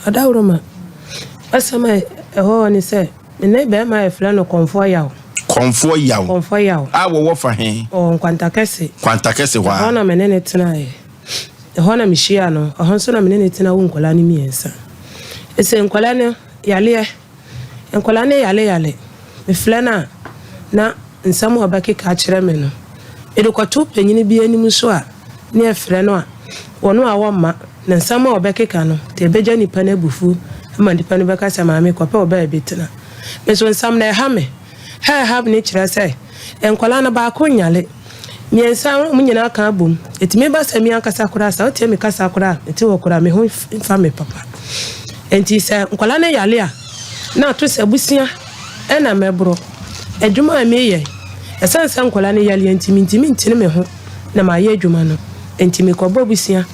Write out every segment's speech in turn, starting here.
Ɔdawuroma, asɛm a ɛwɔ hɔ ne sɛ, me ne bɛrima a yɛfrɛ no Kɔmfoɔ Yaw. Kɔmfoɔ Yaw. Kɔmfoɔ Yaw. A wɔwɔ fa he? Ɔwɔ Nkwantakɛse. Nkwantakɛse hɔ a. Ɛhɔ na me ne no tenaeɛ. Ɛhɔ na mehyiaa no. Ɛhɔ nso na me ne no tena wo nkwadaa no mmiɛnsa. Ɛsɛ nkwadaa no yaleɛ. Nkwadaa no yale yale. Mefrɛ no a, na nsɛm a ɔbɛkeka akyerɛ me no, mede kɔto panin bi anim nso a, ne yɛfrɛ no a, ɔno a ɔmma, na nsɛm a ɔbɛkeka no, nti ɛbɛgya nipa no abufuo ma nipa no bɛka sɛ, Maame, kɔpɛ wo baabi tena. Me nso nsɛm no ɛha me. Ha a ɛha me no kyerɛ sɛ, nkwadaa no baako nyale. Mmiɛnsa, wɔn nyinaa ka abom. Ɛtumi ba sɛ me ankasa koraa, sɛ wotie me kasa koraa a, mete hɔ koraa a, me ho mfa me papa. Enti sɛ nkwadaa no yare a, na ato sɛ abusua na mɛborɔ. Adwuma a meyɛ, ɛsiane sɛ nkwadaa no yareɛ nti, mentumi ntene me ho na mayɛ adwuma no. Enti mekɔbɔ abusua.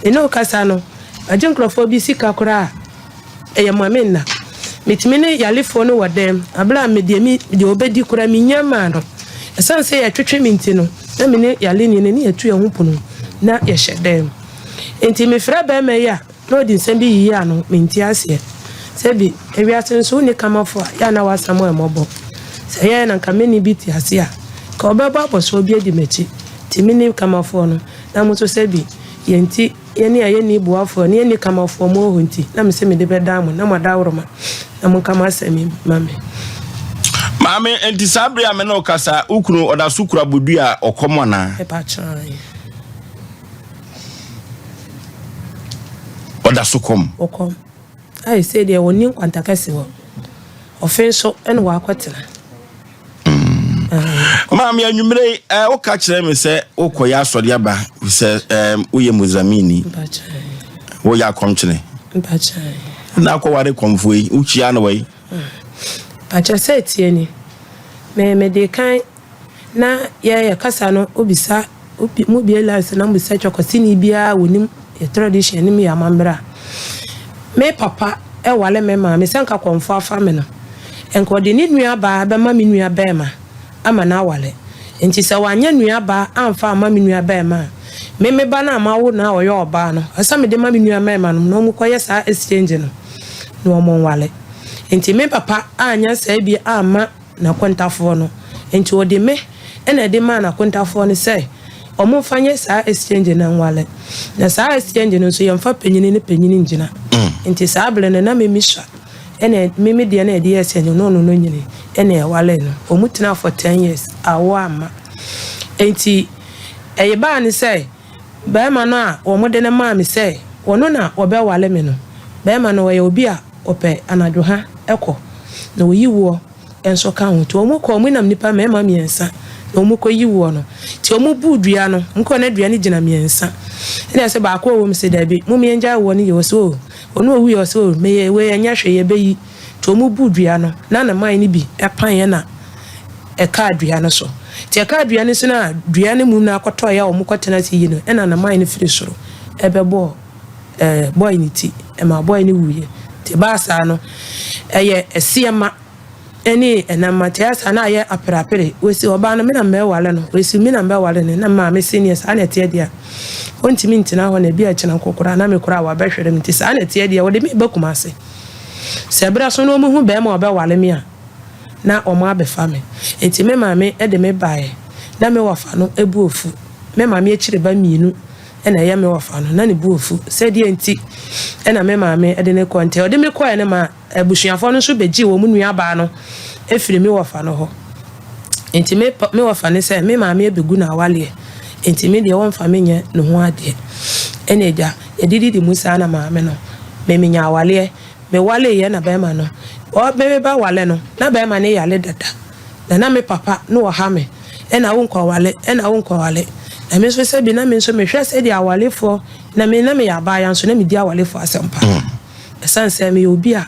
Me ne wo kasa no, magye nkurɔfoɔ bi sika koraa a, Ɛyɛ ma me nna. Metumi ne yarefoɔ no wɔ dɛm berɛ a me deɛ me deɛ ɔbɛdi koraa mennya mmaa no. Ɛsiane sɛ yɛtwetwe me nti no, na me ne yareni no ne yɛtu yɛn ho pono na yɛhyɛ dɛm. Enti mefrɛ barima yi a, na ɔde nsɛm bi yiyi ano, mente aseɛ. Sɛbi, ewiase nso wonni kamafoɔ a, yɛ a na w'asɛm yɛ mmɔbɔ. Sɛ ɛyɛɛ na nka me ne bi te ase a, nka ɔbɛbɔ abɔsoɔ bi adi m'akyi. Nti me ne kamafoɔ no, na mo nso sɛbi, yɛn nti. Yɛn a yɛnni boafoɔ ne yɛnni kamafoɔ mo wɔ hɔ nti, na mese mede bɛdan mo, na mo adaworoma, na monka mo asɛm yi ma me. Maame, enti saa bere a me ne wo kasa, wo kunu ɔda so kura bodua a ɔkɔm anaa? Mepa kyɛw. Ɔda so kɔm. Ɔkɔm. Ayɛ sɛ deɛ wɔnni nkwantakɛse hɔ. Ɔfe nso ɛna wakɔtena. Maame, anwummere yi, eh, woka kyerɛ me sɛ wokɔyɛ asɔre aba sɛ eh, woyɛ Mozamini. Woyɛ akɔmkyene. Na akɔware kɔmfoɔ yi, wokyia no wɔ yi. Pakyɛ sɛ tie ni. Me mede kan na yɛyɛ kasa no obisa obi mu bie lines na mobisa twakɔsini biara wɔnim yɛ tradition nim yɛ amammerɛ a. Me papa ware me maame sɛ nka kɔmfoɔ afa me no, nka ɔde ne nua baa bɛma me nua bɛɛma ama no aware. Nti sɛ wanyɛ nua baa amfa amma me nua bɛɛma a, me me ba no a mawo no a ɔyɛ ɔbaa no, ɛsɛ sɛ mede ma me nua mɛɛma nom na wɔn kɔyɛ saa exchange no na wɔn nware. Nti me papa anyɛ saa bi amma n'akontafoɔ no. Enti ɔde me na ɛde maa n'akontafoɔ no sɛ wɔmfa nyɛ saa exchange no nware. Na saa exchange no nso yɛmfa panyini ne panyini ngyina. Enti saa berɛ no na me mesua ɛna me me deɛ na yɛde yɛ exchange no na ɔno no nyini ɛna yɛwaree no. Wɔn tenaa for 10 years awoɔ amma. Enti ɛyebaa ne sɛ barima no a wɔde no maa me sɛ ɔno na ɔbɛware me no, barima no ɔyɛ obi a ɔpɛ anadwo ha kɔ na ɔyi woɔ nso ka ho. Nti wɔn kɔ, wɔn nam nnipa mmarima mmiɛnsa na wɔn kɔ yi woɔ no. Nti wɔn buu dua no, wɔn kɔ na dua no gyina mmiɛnsa. Ɛna ɛsɛ baako a ɔwɔ mu sɛ daabi, mom yɛn gyae woɔ no yie. Ɔsɛ o, ɔno ɔwuiɛ ɔsɛ o, meyɛ wei ɛnyɛ hwee yɛbɛyi. Nti wɔn buu dua no, na ne man no bi paeɛ na ɛkaa dua no so. Nti ɛkaa dua no so no a dua no mum no akɔtɔeɛ a wɔn kɔ tena ase yi no, ɛna ne man no firi soro ɛbɛbɔɔ ɛɛ bɔe no ti, ɛmaa bɔe no wuiɛ. Nti ɛbaa saa no, ɛyɛ ɛseɛma ne ɛnam ma. Nti ɛyɛ saa na ayɛ apereapere. Wɔsi ɔbaa no, me na mɛware no. Wɔsi me na mɛware no. Na maame se neɛ saa na ɛteɛ deɛ a, ɔntumi ntena hɔ na ebi a ɛkyena nkokoraa na me koraa wabɛhwere me. Nti saa na ɛteɛ deɛ, wɔde me ba Kumase. Sɛ berɛ so na wɔhu barima a ɔbɛware me a, na wɔn abɛfa me. Nti me maame de me baeɛ. Na me wɔfa no bo afu. Me maame akyiri ba mmienu na ɛyɛ me wɔfa no, na ne bo afu sɛ deɛ nti na me maame de no kɔ. Nti ɔde me kɔeɛ no ma abusuafoɔ no nso bɛgyee wɔn nuabaa no firii me wɔfa no hɔ. Nti me me wɔfa no sɛ me maame abɛgu no awaleɛ, nti me deɛ wɔmfa me nyɛ ne ho adeɛ. Ɛna agya, yɛdididi mu saa na maame no, me menya awaleɛ. Mewaleeɛ na bɛrima no, ɔ me mebɛwale no, na bɛrima no yare dada. Na na me papa na ɔha me, ɛna wonkɔwale, ɛna wonkɔwale. Na me nso sɛbi na me nso mehwɛ sɛdeɛ awalefoɔ, na me na meyɛ abaayewa nso na medi awalefoɔ asɛm paa. Ɛsiane sɛ meyɛ obi a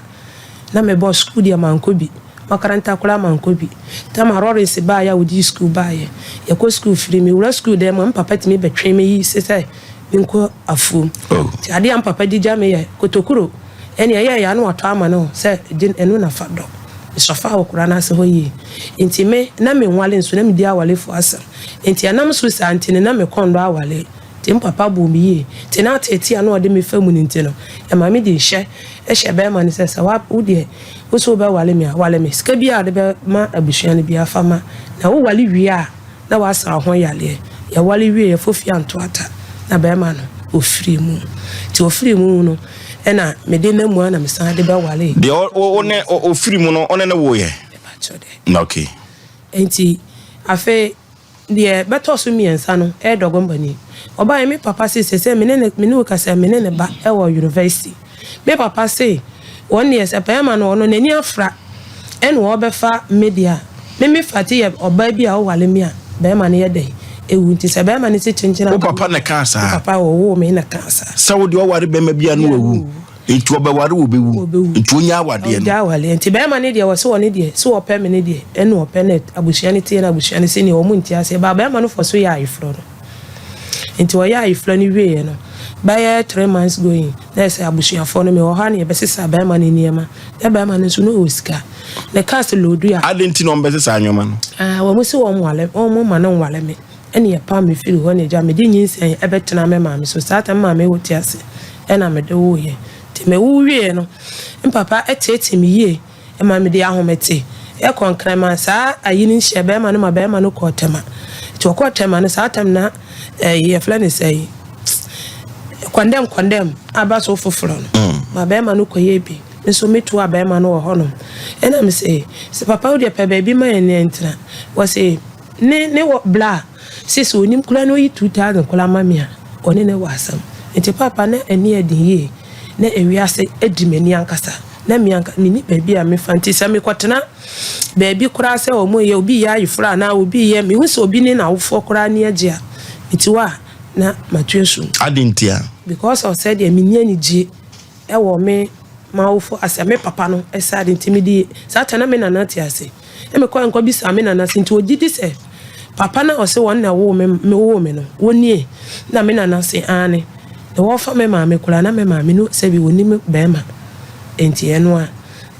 na mebɔ sukuu deɛ mankɔ bi, makaranta koraa mankɔ bi. Tama Lawrence baeɛ a ɔdii sukuu baeɛ, yɛkɔ sukuu firi, mewura sukuu dan mu a me papa tumi bɛtwe me yi se sɛ menkɔ afuom. Nti adeɛ a me papa de gya me yɛ kotokuro. Ɛnneɛ ɛyɛɛ ya na watɔ ama no sɛ gye ɛno na fa dɔ. Mesɔfaa wɔ koraa no ase hɔ yie. Nti me, na menwale nso, na medi awalefoɔ asɛm. Nti ɛnam so saa nti no, na me kɔn dɔ awale. Nti me papa bɔɔ me yie. Nti na ateetee a na ɔde me fa mu no nti no, ɛma mede nhyɛ hyɛ bɛrima no sɛ, sɛ wa, wo deɛ, wo se wobɛwale me a, wale me. Sika biara a wode bɛma abusua no biara, fa ma. Na wowale wie a, na wasa wo ho yareɛ. Yɛwale wieeɛ, Fofie anto ata, na bɛrima no, ɔfirii mu. Nti ɔfirii mu no, ɛna mede nam mu ara na mesan de bɛwalee. Deɛ wo ne ɔfiri mu no, wo ne no woeɛ? Mepakyɛw dɛ. Okay. Nti afei deɛ bɛtɔ so mmiɛnsa no ɛyɛ Dɔgɔmbani. Ɔbaeɛ me papa se sɛsɛ me ne ne me ne wo kasa me ne ne ba ɛwɔ university. Me papa se wɔn deɛ sɛ bɛɛma no ɔno n'ani afra ɛna ɔbɛfa me deɛ a me me fate yɛ ɔbaa bi a ɔwale me a bɛɛma no yɛ dɛn ɛwu nti sɛ bɛɛma no se kyenkyen a Wo papa na ɛkaa saa? Me papa ɔwoo me na ɛkaa saa. Sɛ wo deɛ ɔware bɛɛma bi a na wawu. Nti ɔbɛware ɔbɛwu. Ɔbɛwu. Nti ɔnya awadeɛ no. Ɔgya awadeɛ. Nti bɛrima no deɛ wɔse ɔno deɛ sɛ ɔpɛ me no deɛ ɛna ɔpɛ na abusua no teɛ na abusua no sɛdeɛ wɔn nte aseɛ but bɛrima no fɔ so yɛ ayeforɔ no. Nti ɔyɛ ayeforɔ no wieɛ no bɛyɛ 3 months going na ɛsɛ abusuafoɔ no mewɔ hɔ a na yɛbɛsesa bɛrima no nneɛma na bɛrima no nso na ɔwɔ sika ne cars load a. Adɛn nti na wɔbɛsesa nneɛma no? Ah, wɔn se wɔn wale wɔn ma no nwale me. Ɛna yɛpam me firii hɔ na agya mede nyinsɛn bɛtenaa me maame so. Saa tam maame wo te ase ɛna mede woeɛ. Nti me wo wieɛ no, me papa teetee me yie ma mede ahomete kɔ Nkran ma saa ayi no hyɛɛ bɛɛma no ma bɛɛma no kɔɔ Tema. Nti ɔkɔɔ Tema no saa tam na ɛyi yɛfrɛ no sɛn kɔndɛm kɔndɛm aba so foforɔ no ma bɛɛma no kɔyɛɛ bi. Me nso me toaa bɛɛma no wɔ hɔ nom. Ɛna me se, sɛ papa wo deɛ pɛ baabi ma yɛn na yɛntena. Wɔse. Ne ne wɔ bla se sɛ onim koraa na oyi 2000 koraa ma me a ɔne no wɔ asɛm. Nti paapa na ani yɛ den yie na ewiase adi m'ani ankasa na me anka menni baabi a mefa nti sɛ mekɔtena baabi koraa sɛ wɔn yɛ obi yɛ ayeforɔ anaa obi yɛ mehu sɛ obi ne n'awofoɔ koraa ani agye a mete hɔ a na matu asu. Adɛn ntia? Because of sɛdeɛ menni anigye wɔ me m'awofo ase a me papa no saa ade nti mede saa ta na me nana te ase na mekɔɛ nkɔ bisaa me nana se nti ɔgye di sɛ papa no a ɔse wɔn na woo me me woo me no wɔnie na me nana se aane na wɔfa me maame koraa na me maame no sɛbi ɔnim bɛɛma nti ɛno a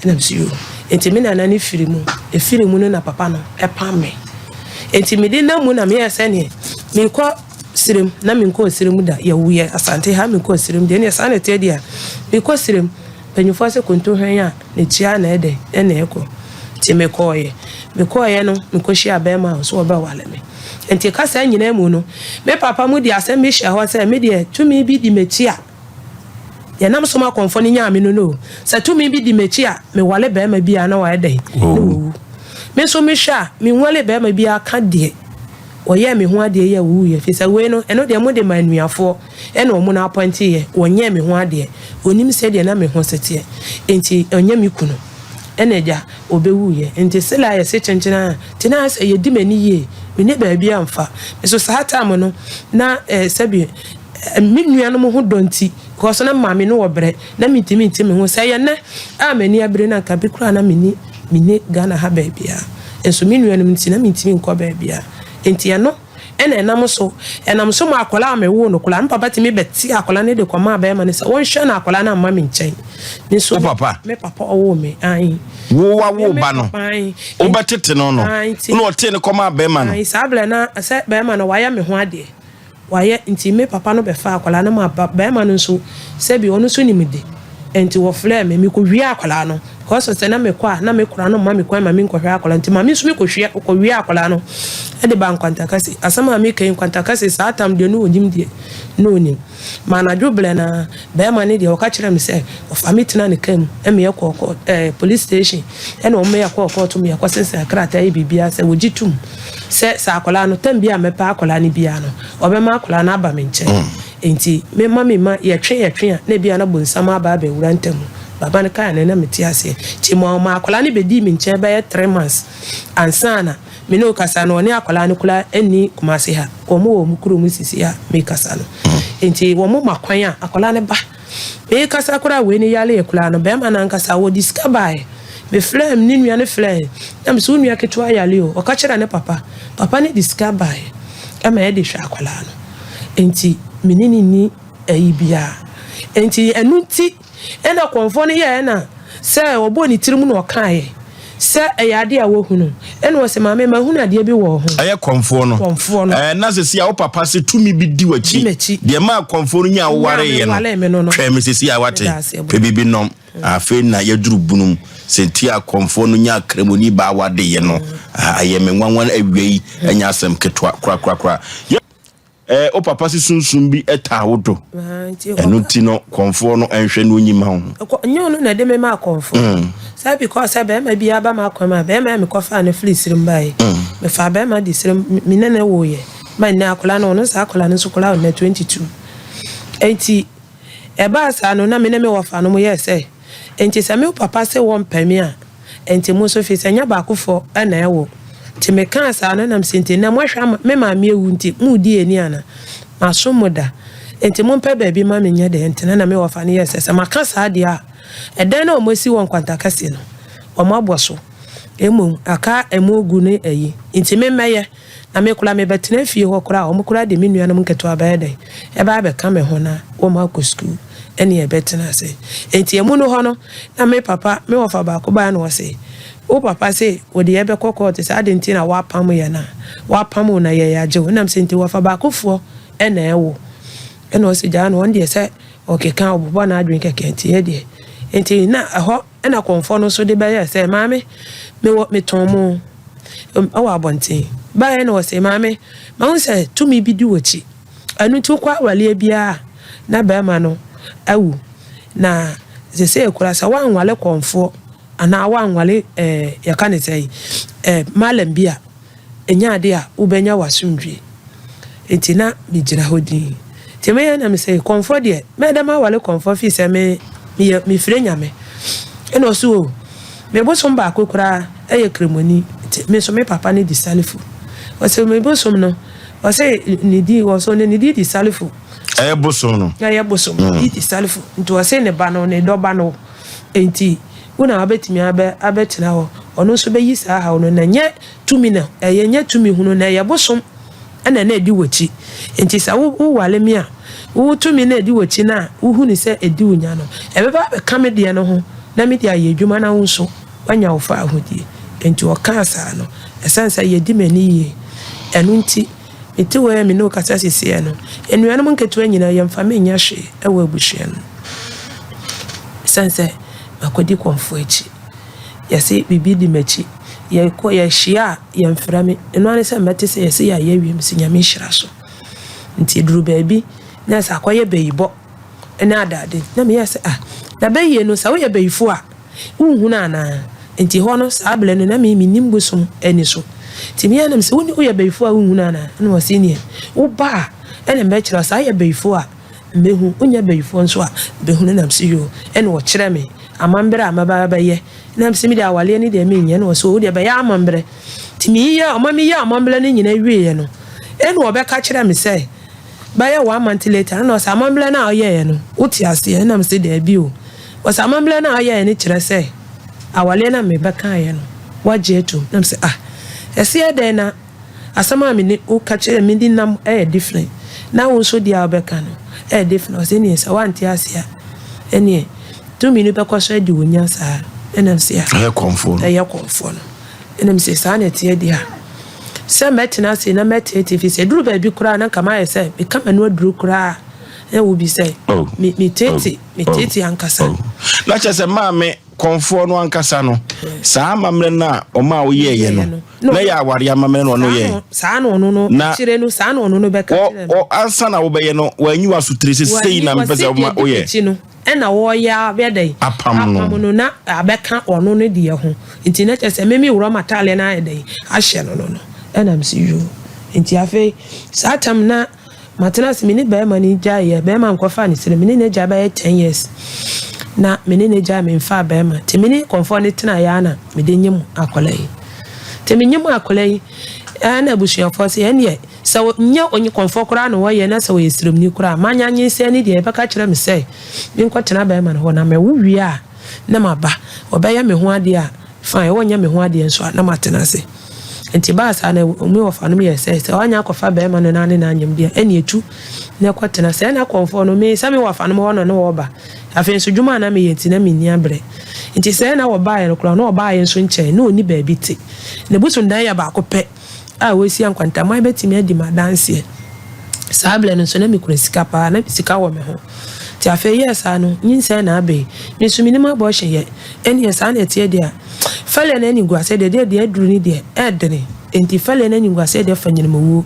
ɛna me se yoo nti me nana no firi mu ɛfiri mu no na papa no ɛpam me nti mede nam mu na meyɛ sɛneɛ mekɔ Serem, na menkɔɔ serem da, yɛwo yɛ Asante ha, menkɔɔ serem deɛ, ɛneɛ saa na ɛteɛ deɛ a, mekɔ serem, mpanyinfoɔ sɛ konto hwɛn a, n'akyi ara na ɛdɛn, ɛna ɛkɔ, nti mekɔɔeɛ, mekɔɔeɛ no, mekɔhyiaa bɛɛma a ɔse ɔbɛwale me, nti kasa nyinaa mu no, me papa mu de asɛm bi hyɛɛ hɔ sɛ, me deɛ tumi bi di m'akyi a, deɛ nam so ma akɔmfoɔ no nyaa me no no o, sɛ tumi bi di m'akyi a, mewale bɛɛma bi a na wayɛ dɛn, na wawu, me nso mehwɛ a, menwale bɛɛma biara ka deɛ. Wɔyɛɛ me ho adeɛ yi a wɔwuiɛ, ɛfiri sɛ wei no, ɛno deɛ mode ma anuafoɔ na wɔn na apɔnteeɛ, wɔnyɛɛ me ho adeɛ, wɔnnim sɛdeɛ na me ho seteɛ, enti ɔnyɛ me kunu. Ɛna agya, ɔbɛwuiɛ. Enti Sela ayɛ se kyenkyen ara, nti na ayɛ sɛ yɛdi m'ani yie, menni baabi a mfa. Me nso saa time no, na eh, sɛbi eh, me nuanom ho dɔ nti, because na maame no wɔ brɛ, na mentumi nte me ho. Sɛ ɛyɛ nnɛ a m'ani abere no anka bi koraa na menni Menni Ghana ha baabiara. Nso me nuanom nti na mentumi nkɔ baabiara. Enti ɛno na ɛnam so, ɛnam so ma akwadaa a mewoo no koraa, me papa tumi bɛtee akwadaa no de kɔmaa barima no sɛ ɔnhwɛ na akwadaa no amma me nkyɛn. Me nso Wo papa? Me papa ɔwoo me, ae. Wo wawoo Me ba no, papa, ae. wobɛtete no no, Ae, nti, na ɔtee no kɔmaa barima no? ae, saa berɛ no sɛ barima no wayɛ me ho adeɛ. Wayɛ nti me papa no bɛfaa akwadaa no maa barima no nso sɛbi ɔno nso nim de nti wɔfrɛɛ me mekɔ wiaa akwadaa no because sɛ na mekɔ a na me kora no mma me kwan ma me nkɔhwɛ akwadaa nti maame nso mekɔ hwia kɔ wiaa akwadaa no de ba nkwantakase asɛm a meka yi nkwantakase saa tam deɛ no ɔnim deɛ na ɔnim ma anadwo berɛ na barima no deɛ ɔka kyerɛ me sɛ ɔfa me tena ne kaa mu ɛma yɛkɔɔ kɔ ɛɛ police station ɛna wɔn yɛkɔɔ kɔɔto mu yɛkɔ sensɛn krataa yɛ biribiara sɛ wɔgye tum Sɛ sɛ akwadaa no, tam bi a mɛpɛ akwadaa no biara no, ɔbɛma akwadaa no aba me nkyɛn. Enti mema me mma yɛtwe yɛtwe a, na ebia na bonsam aba abɛwura ntam. Baba no kaeɛ no, na mete aseɛ. Nti ma ɔmaa akwadaa no bɛdii me nkyɛn bɛyɛ 3 months ansa na me ne wo kasa no, ɔne akwadaa no koraa nni Kumasi ha. Wɔn wɔ wɔn kurom sisi a mekasa no. Enti wɔma kwan a akwadaa no ba. Merekasa koraa a wei ne yareɛ koraa no, barima no ankasa ɔde sika baeɛ. Mefrɛɛ no, ne nua no frɛɛ no, na mese wo nua ketewa yare o. Ɔka kyerɛɛ ne papa, papa no de sika baeɛ ma yɛde hwɛ akwadaa no. Enti me ne no nni ayi biara. Enti ɛno nti na kɔmfoɔ no yɛeɛ na sɛ ɔbɔɔ ne tirim na ɔkaeɛ. Sɛ ɛyɛ adeɛ a wohunu. Ɛna ɔse, Maame, mahunu adeɛ bi wɔ wo ho. Ɛyɛ kɔmfoɔ no. Kɔmfoɔ no. Ɛɛ, na sɛsi a wo papa se tumi bi di w'akyi. Di m'akyi. Deɛ maa kɔmfoɔ no nyaa wo wareeɛ no. no. Twɛn me sɛsi a wate. Meda ase, Pɛ biribi nom. Afei na yɛduru bunum. Sɛ nti a kɔmfoɔ no nyaa kramoni baa wadeeɛ no. Ayɛ me nwanwa awia yi. Ɛnyɛ asɛm ketewa korakorakora. Yɛ. Eh, wo papa se sunsum bi taa wo do. Ɛno nti no, kɔmfoɔ no nhwɛ na ɔnyi ma wo. Nyɛ ɔno na ɛde me maa kɔmfoɔ. Saa because sɛ bɛrima biara ba m'akwan mu a, bɛrima a mekɔfaa no firi serem baeɛ. Mefaa bɛrima de serem, me ne no woeɛ. Ma nnɛ akwadaa no, ɔno saa akwadaa no nso koraa ɔnnɛ 22. Enti ɛbaa saa no, na me ne me wɔfa no yɛɛ sɛ, enti sɛ me papa se wɔmpɛ me a, Enti mo nso, firi sɛ ɛnyɛ baakofoɔ na ɛwo. Nti mekaa saa no, ɛnam sɛ nti nnɛ moahwɛ ama me maame awu nti, moredi ani anaa? Masom mo da. Enti mompɛ baabi mma menyɛ dɛn ntena? Na me wɔfa no yɛɛ sɛ, sɛ maka saa deɛ a, ɛdan no a wɔasi wɔ nkwanta kɛseɛ no, wɔabɔ so. Mmom aka ɛmo gu ne ayi. Enti memmɛyɛ. Na me koraa mebɛtena fie hɔ koraa a, wɔn koraa de me nuanom nketewa bɛyɛ dɛn? Ɛbɛ abɛka me ho na wɔakɔ sukuu ɛne yɛbɛtena ase. Enti emu no hɔ no, na me papa, me wɔfa baako baeɛ na ɔse, Wo papa se wɔde yɛn bɛkɔ kɔɔte sɛ adɛn nti na woapam yɛn a woapam wo na yɛn yɛagye wo. Ɛnam sɛ nti wɔfa baakofoɔ na ɛwo. Ɛna ɔse gyaa no, ɔno deɛ sɛ ɔkeka ɔbobɔ n'adwene kɛkɛ nti yɛ deɛ. Enti na ɛhɔ Ɛna kɔmfoɔ no nso de bɛyɛɛ sɛ, Maame, mewɔ, metɔn mo wɔ abɔnten. Baeɛ na ɔse, Maame, mahu sɛ tumi bi di w'akyi. Ɛno nti wokɔ awaleɛ biara a, na barima no awu. Na sesei koraa sɛ woanwale kɔmfoɔ anaa woanwale ɛɛ, yɛka ne sɛn, ɛɛ, mallam bi a, ɛnyɛ ade a wobɛnya w'asomdwie. Nti na megyina hɔ dinn. Nti meyɛ na mesɛ kɔmfoɔ deɛ mɛyɛ dɛ mawale kɔmfoɔ firi sɛ me meyɛ mefrɛ Nyame. Ɛna ɔse o me bosom baako koraa ɛyɛ kremoni nti me nso me papa no di Salifu. Ɔse me bosom no ɔse ne din ɔse ɔno ne din di Salifu. Ɛyɛ bosom no. Ɛyɛ bosom ne din di Salifu nti ɔse ne ba no ne dɔba no nti wo na wabɛtumi abɛ abɛtena hɔ ɔno nso bɛyi saa haw no na nyɛ tumi na ɛyɛ nyɛ tumi hunu na ɛyɛ bosom na na ɛdi w'akyi nti sɛ wo woware me a wo tumi na ɛdi w'akyi no a wohu no sɛ ɛdi wo nya no ɛbɛba abɛka me deɛ no ho na me de ayɛ adwuma na wo nso woanya wo faahodie nti ɔkaa saa no ɛsiane sɛ yɛdi m'ani yie ɛno nti mete hɔ yi a me ne wo kasa seseɛ no anuanom nketewa nyinaa yɛmfa me nyɛ hwee ɛwɔ abusua no mu ɛsiane sɛ makɔdi kɔmfoɔ akyi yɛse biribi di m'akyi Yɛkɔ, yɛhyia a, yɛmfrɛ me. Ɛno ara ne sɛ mɛte sɛ yɛse yɛayɛ awie, mese Nyame nhyira so. Nti ɛduru baabi na sɛ akɔyɛ bayibɔ ne adaade na meyɛɛ sɛ ah, na bayie no sɛ woyɛ bayifoɔ a wonhunu anaa? Nti hɔ no saa berɛ no na me mennim bosom ani so. Nti meyɛɛ na mese woyɛ bayifoɔ a wonhunu anaa? Ɛna ɔse neɛ woba a ɛna mɛkyerɛ wo, sɛ ayɛ bayifoɔ a mɛhu, wonyɛ bayifoɔ nso a bɛhunu. Na mese yoo, ɛna ɔkyerɛ me amammerɛ a mɛba abɛyɛ. Na mese me deɛ awareɛ no deɛ menyɛ, na ɔse wo deɛ bɛyɛ amammerɛ. Nti meyɛ ɔma meyɛɛ amammerɛ no nyinaa wieɛ no, ɛna ɔbɛka kyerɛɛ me sɛ bɛyɛ one month later, ɛna ɔse amammerɛ no a ɔyɛeɛ no wote aseɛ? Ɛna mese daabi o. Ɔse amammerɛ no a ɔyɛeɛ no kyerɛ sɛ awareɛ no a mebɛkaeɛ no woagye atom. Na mese ah ɛseɛ dɛn na Asɛm a me ne wo ka kyerɛ me de nam yɛ different na wo nso deɛ a wobɛka no yɛ different. Ɔse ɛneɛ sɛ woante ase a ɛneɛ tumi no bɛkɔ so adi wo nya saa. Ɛna mese a. Ɛyɛ kɔmfoɔ no. Ɛyɛ kɔmfoɔ no. Ɛna mese saa na ɛteɛ deɛ a sɛ mɛtena ase na mɛteetee firi sɛ ɛduru baabi koraa na nka mayɛ sɛ meka m'ano aduru koraa na wo bi sɛ Oh. me meteete Oh. meteete ankasa. Oh. Na kyerɛ sɛ maame kɔmfoɔ no ankasa no, saa amammerɛ no a ɔmaa woyɛeɛ no, na ɛyɛ awareɛ amammerɛ na ɔno yɛɛ. Saa na ɔno no, Na akyire no, saa na ɔno no bɛka wɔ, kyerɛ no. wɔ, ansa na wobɛyɛ no, wanyi w'asotire sɛ sei Wanyi, na mepɛ wɔse sɛ deɛ woma ɛdi woyɛ. m'akyi no, ɛna wɔreyɛ abɛ dɛn? Apam no. Apam no, na abɛka ɔno no deɛ ho. Nti na kyerɛ sɛ me meworɔ m'ataadeɛ no ayɛ dɛn? Ahyɛ no no no. Ɛna mese yoo. Nti afei, saa tam na Matena ase, me ne barima no gyaeɛ, barima nkɔfaa ne srɛ, me ne no agyae bɛyɛ ten years na me ne no agyae memfaa barima, nti me ne kɔmfoɔ no tenaeɛ ara na mede nyem akwadaa yi. Nti me nyem akwadaa yi, ɛna abusuafoɔ sɛ ɛneɛ sɛ nyɛ onye kɔmfoɔ koraa na wɔyɛ na sɛ ɔyɛ sremni koraa manya nyinsɛn ne deɛ ɛbɛka kyerɛ me sɛ menkɔtena barima no hɔ na mɛwo wie a na maba, ɔbɛyɛ me ho adeɛ a fine, ɔnyɛ me ho adeɛ nso a na matena ase. Nti ɛbaa saa no, me wɔfa nom yɛɛ sɛ, sɛ wanya akɔfa bɛɛma no na ne no anyem deɛ, ɛne ɛtu na ɛkɔtena. Sɛɛ na kɔmfoɔ no, me, sɛ me wɔfa nom hɔ na ne wɔba. Afei nso dwuma a na meyɛ nti na menni aberɛ. Nti sɛɛ na wɔbaeɛ no koraa na ɔbaeɛ nso nkyɛe, na ɔnni baabi te. Ne bosomdan yɛ baako pɛ a wɔasi a nkwantaman bɛtumi adi me adanseɛ. Saa berɛ no nso na mekura sika paa, na sika wɔ me ho. Nti afei yɛɛ saa no, nyinsɛn na aba yi. Me nso mennim abortion yɛ. Ɛnneɛ saa na ɛteɛ deɛ a, fɛleɛ ne animguaseɛ deɛ, deɛ deɛ aduru no deɛ, ɛɛdene. Enti fɛleɛ ne animguaseɛ deɛ fa nyinamowuo.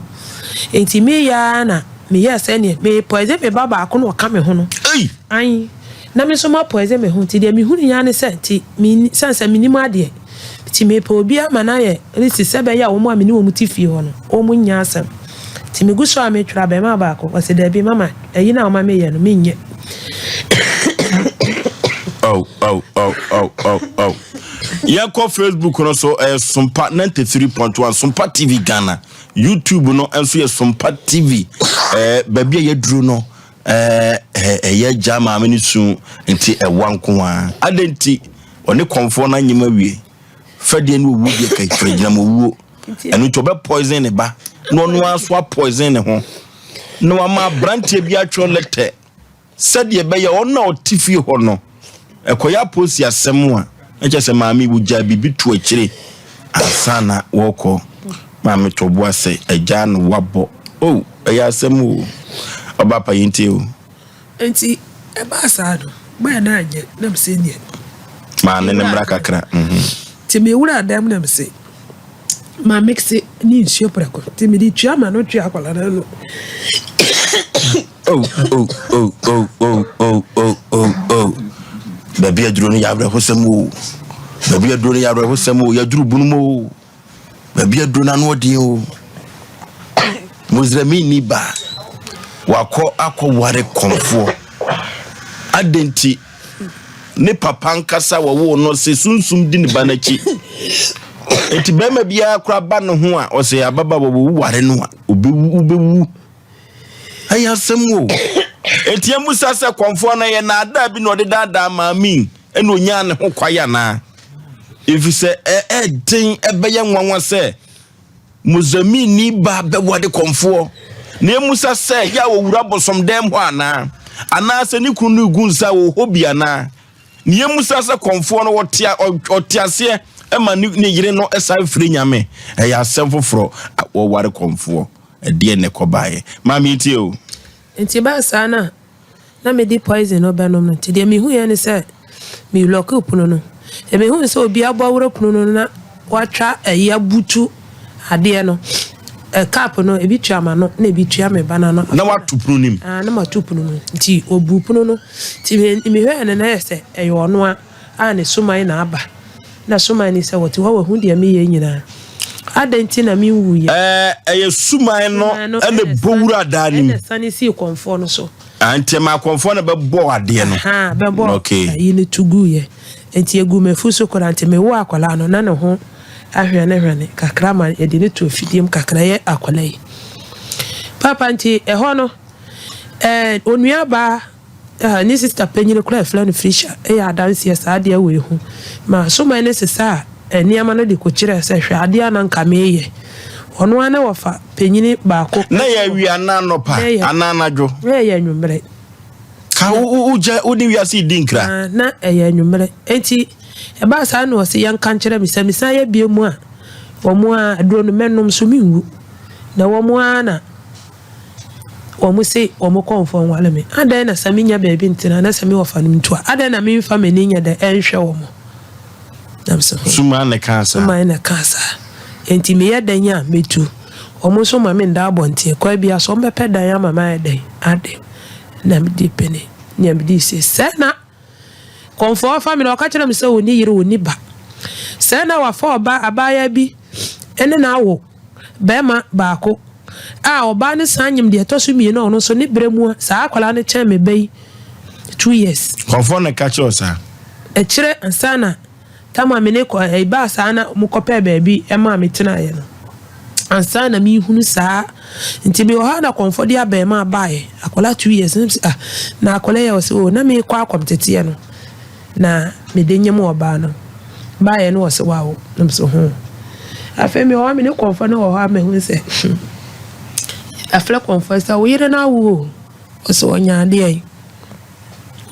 Enti meyɛ ara na meyɛɛ sɛdeɛ me poison me ba baako na ɔka me ho no. Ei! Ae, na me nso ma poison me ho. Nti deɛ mehunuiɛ ara ne sɛ, nti me, sane sɛ mennim adeɛ, nti mepɛ obi ama no ayɛ resi sɛ ɛbɛyɛ a wɔn a me ne wɔn te fie hɔ no, wɔn nnya asɛm. Nti megu so a metwerɛ abarimaa baako, ɔse dabi mama, ayi no a woma meyɛ no, menyɛ. Oh, oh, oh, oh, oh, oh. Yɛkɔ Facebook no so ɛyɛ Sompa 93.1 Sompa TV Ghana. YouTube no nso yɛ Sompa TV. Eh, baabi a yɛduru no eh, ɛyɛ agya maame no su nti ɛwa nko ara. Adɛn nti ɔne kɔmfoɔ no anyem awie. Fɛdeɛ ne owuo deɛ ka firi gyina mu owuo. Ɛno nti ɔbɛ poison ne ba na ɔno ara so apoison ne ho na wama aberanteɛ bi atwerɛ lɛtɛ Sɛdeɛ ɛbɛyɛ a ɔno a ɔte fie hɔ no, ɛkɔyɛ apolisi asɛm a, na kyerɛ sɛ maame wogyaa biribi to akyire ansa na wɔrekɔ. Maame to bo ase, agya no wabɔ. Oh, ɛyɛ asɛm o. Ɔba pa yɛntie o. Enti ɛbaa saa no, bɛɛ na anyɛ na mese neɛ. Maame no mmra kakra. Nti mewuraa dan mu na mese ma mixe ne nsuo prɛko nti mede tua ma no tua akwadaa no ano. Oh, oh, oh, oh, oh, oh, oh, oh, oh. Baabi aduro no yɛ awerɛhosɛm o. Baabi aduro no yɛ awerɛhosɛm o. Yɛaduru bunu mu o. Baabi aduro no ano ɔden o. Muslimini ba wakɔ akɔware kɔmfoɔ. Adɛn nti ne papa nkasa wɔwoo no se sunsum di ne ba n'akyi. Nti bɛrima biara koraa ba ne ho a ɔsɛ ababa wɔwɔ ware no a obewu wobɛwu. Ɛyɛ asɛm o. Enti yɛmmisa sɛ kɔmfoɔ no ɛyɛ naadaa bi na ɔde daadaa maame yi ɛna onyaa ne ho kwae anaa? Efisɛ ɛɛden ɛbɛyɛ nwanwa sɛ Mozambique ba bɛwade kɔmfoɔ. Na yɛmmisa sɛ yɛ a wɔwura bosom dɛm hɔ anaa? Anaasɛ ne kunu no regu nsa wɔ hɔ bi anaa? Na yɛmmisa sɛ kɔmfoɔ no ɔte ɔte aseɛ ma ne ne yere no san firi nyame. Ɛyɛ asɛm foforɔ a wɔware kɔmfoɔ. Ɛdeɛn na ɛkɔbaeɛ? Maame yɛntie o. Nti ɛbaa saa no a, na mede poison no bɛnom no. Nti deɛ mehuiɛ ne sɛ, me lɔɔkee pono no. Deɛ mehui sɛ obi abɔ awura pono no na watwa ayi abutu adeɛ no, ɛ cup no, ebi tua m'ano na ebi tua me ba no ano. Na wato pono no mu? Ah, na mato pono no mu. Nti ɔbuu pono no. Nti mehwɛɛ no na ayɛ sɛ ɛyɛ ɔno a. A ne suman na aba. Na suman ni sɛ wɔte hɔ wɔahu deɛ meyɛ nyinaa. Adɛn nti na menwuiɛ? Ɛɛ, ɛyɛ suman no na ɛbɔ wura daa no mu. Ɛna ɛsane sii kɔmfoɔ no so. Ah, nti ɛma akɔmfoɔ no bɛbɔɔ adeɛ no. Ahaa, bɛbɔɔ Okay. ayi no to guiɛ. Nti ɛguu m'afu so koraa. Nti mewoo akwadaa no, na ne ho ahwanehwane kakra ma yɛde no too afidie mu kakra, ɛyɛ akwadaa yi. Papa, nti ɛhɔ no, ɛɛ, onuabaa Ah, ne sista panyin koraa a yɛfrɛ no Felicia yɛ adanseɛ saa adeɛ wei ho. Ma asoman no sesaa nneɛma no de kɔkyerɛɛ sɛ, hwɛ adeɛ a na anka mereyɛ. Ɔno ara ne wɔfa panyin baako. Na ɛyɛ awia anaa anɔpa anaa anadwo? Na ɛyɛ anwummerɛ. Ka wogya wode wiase redi nkra. Ah, na ɛyɛ anwummerɛ. Enti ɛbaa saa na ɔse yɛnka nkyerɛ me sɛ mesan yɛ bio mu a, wɔn a aduro no mɛnom so menwu. Na wɔn ara na Wɔn se wɔn kɔmfoɔ nware me. Adɛn na sɛ mennya baabi ntena na sɛ me wɔfanom ntu a, adɛn na memfa m'ani nyɛ dɛn nhwɛ wɔn? Na mese, ho. Suman na ɛkaa saa. Suman na ɛkaa saa. Enti meyɛ dɛn a mɛtu? Wɔn nso ma menda abɔnten. Kwan biara so wɔbɛpɛ dan ama mayɛ dɛn? Ade. Na medi pene. Nea medi se, sɛ na kɔmfoɔ fa me na ɔka kyerɛ me sɛ ɔnni yere, ɔnni ba. Sɛ na wafa ɔba abaayewa bi ne no awo barima baako a ɔbaa no san nyem deɛ ɛtɔ so mmienu a ɔno nso ne berɛ mu a saa akwadaa no kyɛn me ba yi 2 years. Kɔmfoɔ na ɛka kyerɛ wo saa? Ɛkyerɛ ansa na tam a me ne kɔ ɛbaa saa na wɔkɔpɛɛ baabi maa me tenaeɛ no ansa na mehunu saa nti mewɔ hɔ a na kɔmfoɔ de abarimaa baeɛ akwadaa 2 years na mese ah na akwadaa yi a ɔse oh na mekɔ akɔmteteɛ no Na mede nyem ɔbaa no baeɛ no ɔse wawo na mese ho. Afei mewɔ hɔ me ne kɔmfoɔ no wɔ hɔ a mahu sɛ hmm afrɛ kɔmfoɔ sɛ wo yere no awo o ɔse ɔnya adeɛ yi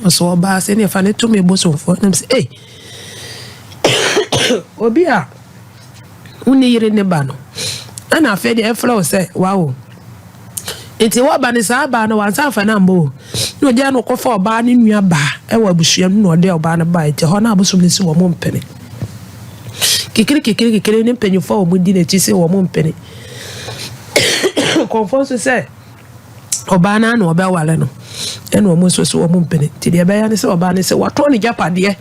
ɔse ɔbaa sɛ ne fa ne to me bosomfoɔ na mese ei. Obi a wonni yere ne ba no, ɛna afei deɛ ɛfrɛ wo sɛ wawo. Nti wɔba no saa baa no wansa amfa no ammɔ o. Na ɔgyaa no kɔfa ɔbaa no nua baa ɛwɔ abusua mu na ɔde ɔbaa no baa nti ɛhɔ no abosom no si wɔn mpene. Kikiri kikiri kikiri ne mpanyinfoɔ a wɔn di n'akyi sɛ wɔn mpene. Kɔnfɔ nso sɛ ɔbaa no ara na ɔbɛware no ɛna wɔn nso so wɔn mpene. Nti deɛ ɛbɛyɛ ne sɛ ɔbaa no sɛ watɔn ne gyapadeɛ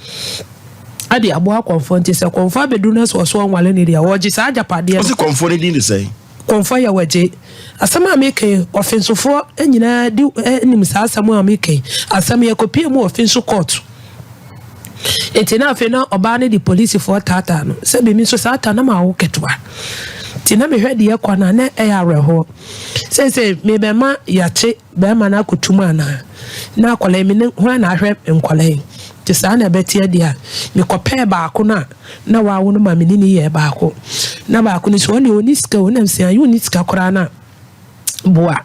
de aboa kɔnfɔ nti sɛ kɔnfɔ abɛduru no sɛ ɔso ɔnwale no deɛ wɔgye saa agyapadeɛ no. Ɔsi kɔnfɔ no din de sɛn? Kɔnfɔ yɛ wɔgye. Asɛm a meka yi ɔfensofoɔ nyinaa di nim saa asɛm a meka yi. Asɛm yɛkɔpie mu ɔfenso kɔɔto. Nti na afei na ɔbaa no de polisifoɔ taataa no sɛ bimi nso saa ta na ma awo ketewa. Nti na mehwɛ deɛ kɔ no a na ɛyɛ awerɛhoɔ. Seesei mebɛma yɛakye Bɛrima no akɔtu mu anaa? Na akwadaa yi, me ne hwan na ahwɛ nkwadaa yi? Nti saa na ɛbɛteɛ deɛ a, mekɔpɛɛ baako no a na wawo no ma me ne no yɛɛ baako. Na baako no nso, ɔno deɛ ɔnni sika o, na mesɛ ayi ɔnni sika koraa no a, boa.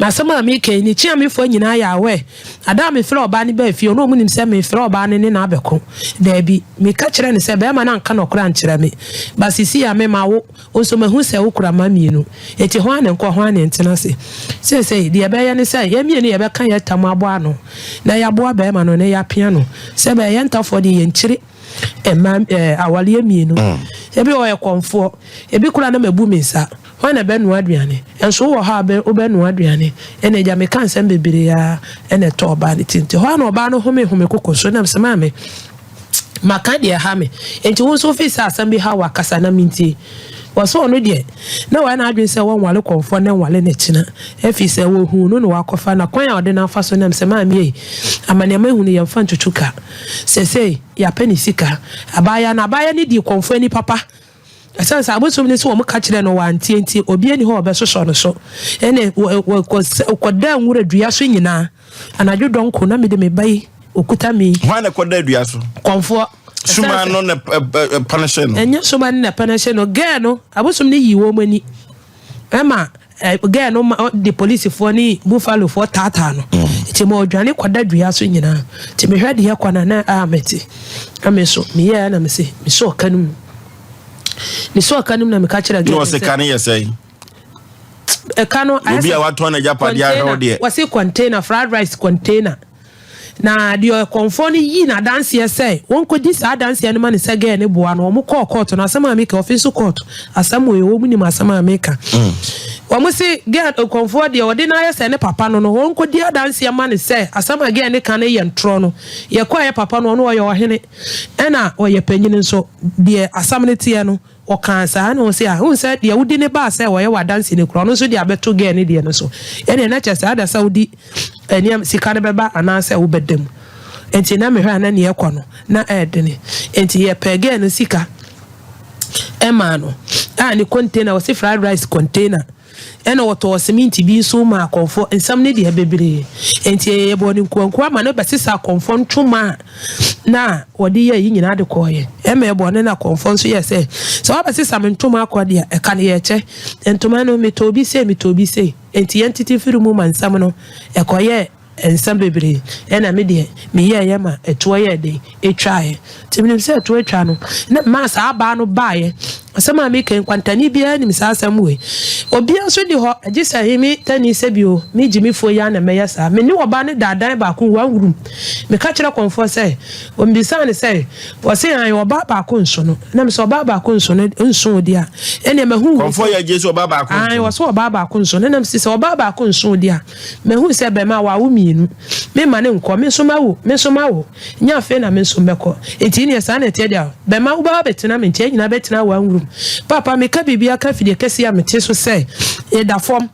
Na asɛm a meka yi, ne kyeamefoɔ nyinaa yɛ aware. Ada a mefrɛ ɔbaa no baa fie, ɔno ɔmo nim sɛ mefrɛ ɔbaa no ne no abɛko. Daabi, meka kyerɛɛ no sɛ bɛrima no anka nɔkorɛ ankyerɛ me. But seesei a me mawo. Wo nso mahu sɛ wokura mma mmienu, enti hwan ne nkɔ, hwan ne ntena ase? Seesei, deɛ ɛbɛyɛ ne sɛ, yɛn mmienu yɛbɛka yɛn tam abɔ ano, na yɛaboa barima no, na yɛapia no. Sɛ ɛbɛyɛ yɛn ntafoɔ deɛ, yɛnkyiri mmaa ɛɛ awareɛ mmienu. Ebi ɔyɛ kɔmfoɔ, ebi koraa na mabu me nsa. Hwan na ɛbɛnoa aduane? Nso wowɔ hɔ a wobɛ wobɛnoa aduane. Ɛnna agya meka nsɛm bebree ara na ɛtɔɔ ɔbaa no ti. Nti hɔ ara na ɔbaa no homee home koko so, na mese, Maame, Maka deɛ ɛha me. Enti wo nso wofii sɛ asɛm bi ha wo a, kasa na mentie. Wɔse ɔno deɛ, na wayɛ n'adwene sɛ wɔnware kɔmfoɔ na nware no akyina. Ɛfiri sɛ wɔhuu no na wakɔfa na kwan a ɔde no afa so nam sɛ maame ei, amaneɛ mahunu yɛmfa ntutu ka. Sesei yɛapɛ ne sika. Abaayewa no, abaayewa no dii kɔmfoɔ ani papa. Ɛsiane sɛ abosom no sɛ wɔka kyerɛɛ no wantie nti, obiara nni hɔ a ɔbɛsosɔ no so. Ɛnna wɔkɔdaa nwura dua so nyinaa. Anadwo dɔnko na mede me ba yi, ɔkuta me yi. Hwan na ɛkɔdaa dua so? Kɔmfoɔ. Suma no na ɛpanihyɛ no. Ɛnyɛ suma no na ɛpanihyɛ no. Gɛɛ no, abosom no yii wɔn ani. Ɛma gɛɛ no ma de polisifoɔ ne buffalofoɔ taataa no. Mm. Nti ma ɔdwane kɔda dua so nyinaa. Nti mehwɛ deɛ kɔ na na a mete. Na me nso meyɛɛ na mese mesɔ ɔka no mu. Mesɔ ɔka no mu na meka kyerɛ gɛɛ no sɛ. Na ɔse ka no yɛ sɛn? Ɛka no ayɛ sɛ. Obi a watɔn n'agyapadeɛ ahwɛ wo deɛ. Wɔse container fried rice container. Na deɛ ɔkɔmfoɔ no yii no adanseɛ sɛ wɔnkɔdi saa adanseɛ no ma no sɛ gɛɛ no boa no, wɔn kɔɔ kɔɔto no, asɛm a meka, ɔfe nso kɔɔto, asɛm wei, wɔn nim asɛm a meka. Wɔn se gɛɛ, ɔkɔmfoɔ deɛ ɔde no ayɛ sɛ ne papa no no, wɔnkɔdi adanseɛ ma no sɛ asɛm a gɛɛ no ka no yɛ ntorɔ no, yɛkɔeɛ papa no, ɔno ɔyɛ ɔhene, ɛna ɔyɛ panyini nso, deɛ asɛm no teɛ no, Ɔkaa saa na ɔse ah wohu sɛ deɛ wodi ne baa sɛ ɔyɛ w'adanse no kura ɔno nso de abɛto girl no deɛ no so ɛneɛ na kyerɛ sɛ ada sɛ wodi nneɛma sika no bɛba anaasɛ wobɛda mu nti na mehwɛ a na neɛ ɛkɔ no na ɛɛdene nti yɛpɛɛ girl no sika ɛmaa no a ne container ɔse fried rice container Ɛna wɔtɔɔ seminti bi nso maa akɔmfoɔ. Nsɛm no deɛ bebree. Enti yɛbɔɔ no nkuankuan ma no bɛsesaa akɔmfoɔ ntoma a na wɔde yɛ ayi nyinaa de kɔeɛ. Ɛma ɛbɔɔ no na akɔmfoɔ nso yɛɛ sɛ, sɛ woabɛsesa me ntoma akɔ deɛ, ɛka no yɛkyɛ. Ntoma no, metɔɔ bi sei, metɔɔ bi sei. Enti yɛntete mfiri mu ma nsɛm no ɛkɔyɛɛ Nsɛm bebree na me deɛ meyɛeɛ ma ɛtoɔ yɛɛ den ɛtwaeɛ. Nti menim sɛ ɛtoɔ atwa no na memaa saa abaa no baeɛ. Asɛm a meka yi nkwantani biara nim saa asɛm wei. Obiara nso nni hɔ gye sɛ me tani sɛ bio me gyimifoɔ yi ara na mɛyɛ saa. Me ne ɔbaa no da dan baako one room. Meka kyerɛ kɔmfoɔ sɛ, ɔmbisaa no sɛ, ɔse aane ɔbaa baako nso no. Na mesɛ ɔbaa baako nso no nso wo deɛ a, ɛneɛ mahu wei sɛ. Kɔmfoɔ yɛ gye sɛ ɔbaa baako nso. Aane ɔse ɔbaa baako nso no. Na mese sɛ ɔbaa baako nso wo deɛ a, Mahu sɛ bɛma wɔawo mmienu. Memma no nkɔ, me nso mawo, me nso mawo. Nyɛ afei na me nso mɛkɔ. Enti neɛ saa na ɛteɛ deɛ a, bɛma wobɛba abɛtena me nkyɛn, yɛn nyinaa bɛtena one room. Paapa, meka biribi aka afidie kɛseɛ a mete so sɛ, Meda fam.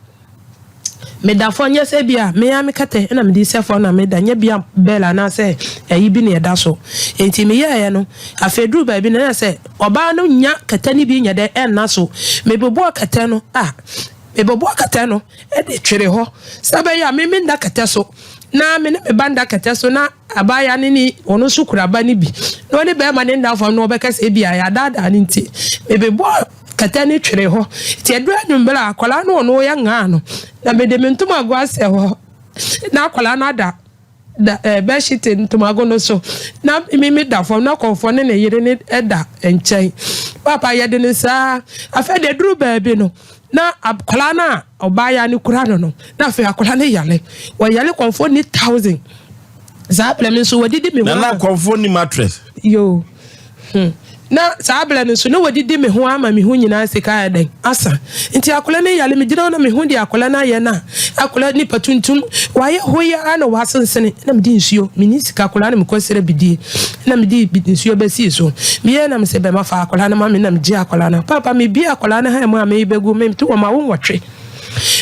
Meda fam, nyɛ sɛ ebia me ara me kɛtɛ na mede sɛ fam na meda, nyɛ bia bɛl anaasɛ ayi bi na ɛda so. Enti meyɛeɛ no, afei ɛduruu baabi no, na sɛ ɔbaa no nnya kɛtɛ no bi nyɛ dɛn ɛnna so. Mebobɔɔ kɛtɛ no, ah, Mebɛbɔ kɛtɛ no de twere hɔ sɛ ɛbɛyɛ a me menna kɛtɛ so na me ne me ba nda kɛtɛ so na abaayewa no ne ɔno nso kura ba no bi na ɔne bɛrima no nda fam na ɔbɛka sɛ ebi a yɛadaadaa no nti mebɛbɔ kɛtɛ no twere hɔ nti ɛduru anwummerɛ a akwadaa no ɔno yɛ ngaa no na mede me ntomago asɛ hɔ na akwadaa no ada. da ɛɛ bɛhyete ntomago no so na me me da fam na kɔmfoɔ ne ne yere ne da nkyɛn. Paapa yɛde no saa afei deɛ duru baabi no na akwadaa no a ɔbaayaa no kura no no na afei akwadaa no yale wɔyale kɔmfoɔ ni thousand saa berɛ no nso wɔdidi me ho na na kɔmfoɔ ni mattress yoo hmm. Na saa berɛ no nso na wɔdidi me ho ama me ho nyinaa sika ayɛ dɛn asa. Nti akwadaa no yare, megyina hɔ na mehu deɛ akwadaa no ayɛ no a, akwadaa nipa tuntum, wayɛ hoi ara na wasensene. Na mede nsuo, menni sika akwadaa no mekɔsrɛ bidie, na mede nsuo bɛsii so. Meyɛɛ na mesɛ bɛma fa akwadaa no ma me na megye akwadaa no. Paapa mebie akwadaa no ha mu a mebɛgu, mente wɔn ma wo nwɔtwe.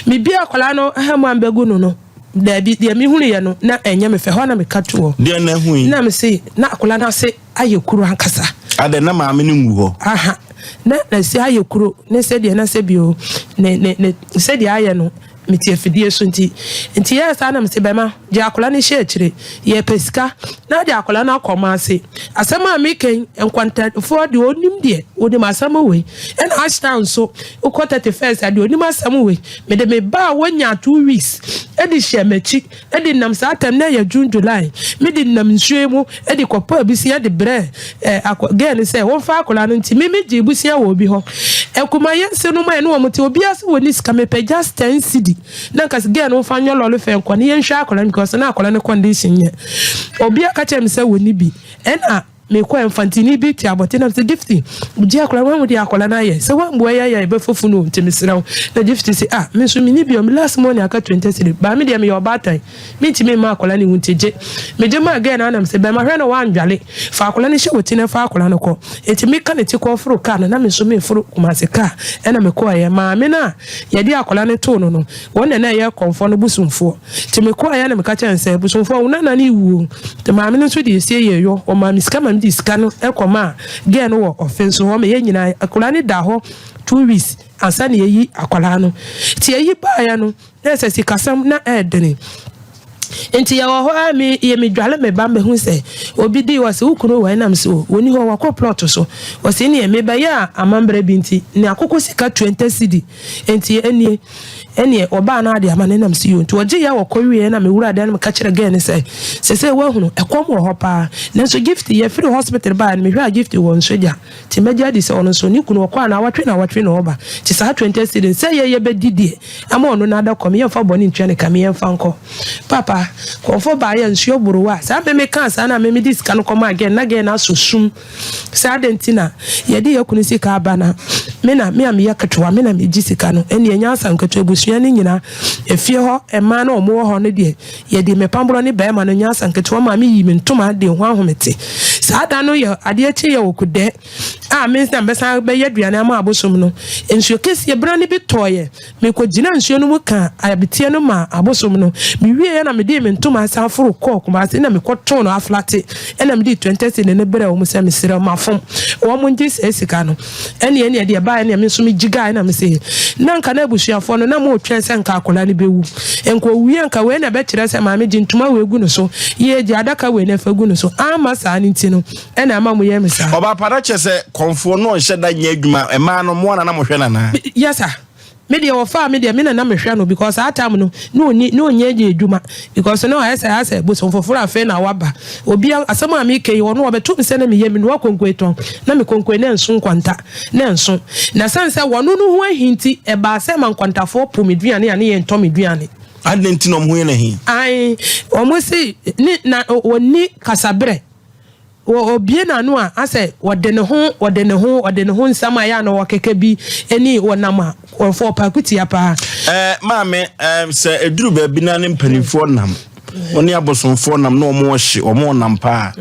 Mebie akwadaa no ha mu a mebɛgu no no, daabi, deɛ mehunuiɛ no na ɛnyɛ me fɛ, hɔ na meka to hɔ. Deɛ na ɛhui? Na mese, na akwadaa no ase ayɛ kuro ankasa. Adɛn, na maame no ngu hɔ? Aha, na n'ase ayɛ kuro, ne sɛdeɛ na sɛbi o, ne, ne, ne, sɛdeɛ ayɛ no, mete afidie so nti. Nti yɛɛ saa na mese, bɛma, gye akwadaa no hyɛ akyire, yɛpɛ sika, na de akwadaa no akɔ ɔman Asɛm a meka yi, nkwantafoɔ deɛ ɔnim deɛ, ɔnim asɛm wei. Ɛna Ashtown nso, wokɔ 31st a, deɛ ɔnim asɛm wei. Mede me ba a wanya 2 weeks de hyɛ m'akyi, de nam saa tam na ɛyɛ June July me de nam nsuo yi mu de kɔpɔ abusua de brɛ eh, akɔ girl no sɛ wɔmfa akwadaa no nti me me gye abusua wɔ obi hɔ ɛkuma yɛ nse no ma ɛne wɔn te obi ase wɔ ne sika mepɛ just 10 cedi na nka girl no mfa nyɛ lɔre fɛ nkɔ ne yɛnhwɛ akwadaa no because na akwadaa no condition nyɛ obi aka kyerɛ me sɛ wɔ ne bi ɛna mekɔ mfantini bi te abɔnten na sɛ Gifty gye akwadaa wɔn de akwadaa no ayɛ sɛ wɔn mmoa yɛ ayɛ ɛbɛfo funu nti mesrɛ wo. Na Gifty sɛ, ah, me nso menni bi o, me last money aka 20 cedi baa, me deɛ meyɛ ɔbaatan, mentumi mma akwadaa no wu nti gye. Megye maa girl no anam sɛ bɛrima hwɛ no wandwale, fa akwadaa no hyɛ wɔ ti na fa akwadaa no kɔ. Nti meka ne ti kɔ foro kaa no na me nso meforo Kumase kaa ɛna mekɔɔyɛ. Maame no a yɛde akwadaa no too no no, wɔn na na ɛyɛ kɔmfoɔ no bosomfoɔ. Nti mekɔɔyɛ na meka kyerɛ no sɛ, bosomfoɔ, wo nana no wuo. Nti maame no nso de esie yɛ yɔ, ɔmaa me sika ma mede sika no kɔmaa girl no wɔ ɔfe nso hɔ ma yɛn nyinaa. Akwadaa no da hɔ 2 weeks ansa na yɛyi akwadaa no. Nti yɛyi baeɛ no na ɛsɛ sikasɛm na ɛɛdene. Nti yɛwɔ hɔ a me yɛ medwale me ba mbɛhu sɛ obi di wɔ sɛ wo kunu wɔ ɛnam sɛ wɔni hɔ, wakɔ plot so. Wɔsi neɛ mebɛyɛ a amammerɛ bi nti ne akokɔ sika 20 cedi nti ɛnie ɛneɛ ɔbaa no ade ama no nam si yo. Nti ɔgye yɛ wɔkɔ wie na mewura dan no meka kyerɛ girl no sɛ sɛsɛ woahunu ɛkɔm wɔ hɔ paa, nanso Gift yɛfiri hospital baa no mehwɛ a Gift wɔ nso gya nti mɛgye adi sɛ ɔno nso ne kunu ɔkɔ a na awɔtwe na ɔba. Nti saa 20 cedi sɛ yɛyɛ bɛdi deɛ ama ɔno no ada kɔm, yɛmfa bɔne ntua ne ka, me yɛmfa nkɔ. Papa kɔmfo baayɛ nsuo boro a saa meme kaa saa na meme de sika no kɔma girl na girl no asɔ sum saa de nti na yɛde yɛ kunu sika aba na me na me a meyɛ ketewa me na megye sika no. Ɛne ɛnya asa nketewa abusua no nyinaa efie hɔ mmaa na ɔmo wɔ hɔ no deɛ yɛde me pamborɔ ne bɛrima no nya asa nketewa maa me yi me ntoma de ho ahomete. Saa da no yɛ adeɛ kye yɛ wɔ kudɛ a me nsa bɛsan bɛyɛ aduane ama abosom no. Nsuo kɛseɛ bena no bi tɔɔyɛ, mekɔgyina nsuo no mu ka abeteɛ no ma abosom no. Mewie na mede me ntoma san foro kɔɔ Kumase na mekɔtoo no aflate ɛna mede 20 cedi ne brɛ wɔn sɛ mesrɛ mafom wɔn ngye saa sika no. Ɛne deɛ baeɛ ne me nso megye gae na mese na nka na abusuafoɔ no na moretwɛn sɛ nka akwadaa no bɛwu, nka owie nka wei na ɛbɛkyerɛ sɛ maame gye ntoma wei gu no so, yie gye adaka wei na ɛfa gu no so ama saa no. Nti no ɛna ama mo yɛ me saa. Ɔbaa pada kyɛ sɛ kɔnfoɔ no ɔnhyɛ da nyɛ adwuma, mmaa no mmoa na na mohwɛ nana? Yes sir, me deɛ wɔfaa me deɛ me na na mehwɛ no because saa time no na ɔni na ɔnyɛ gye adwuma because na ɔyɛ sɛ asɛ bosom foforɔ afei na waba. Obi asɛm a meka yi, ɔno ɔbɛto me sɛ na meyɛ me noa konkoe tɔn na me konkoe na nso nkwanta na nso na sɛn sɛ wɔno no ho ahi nti ɛbaa sɛ ma nkwantafoɔ po me duane a ne yɛ ntɔ me duane. Adɛn nti na ɔmo ho yɛ n'ahi? Ae, wɔn si ne na wɔni kasaberɛ wɔ obie n'ano a asɛ wɔde ne ho wɔde ne ho wɔde ne ho nsɛm a ɛyɛ a na wɔkeka bi ɛni wɔnam a wɔfɔ ɔpaako tia paa. Maame, sɛ eduru baabi na ne mpanimfoɔ nam wɔne abosomfoɔ nam na wɔn ɔhye wɔn nam paa,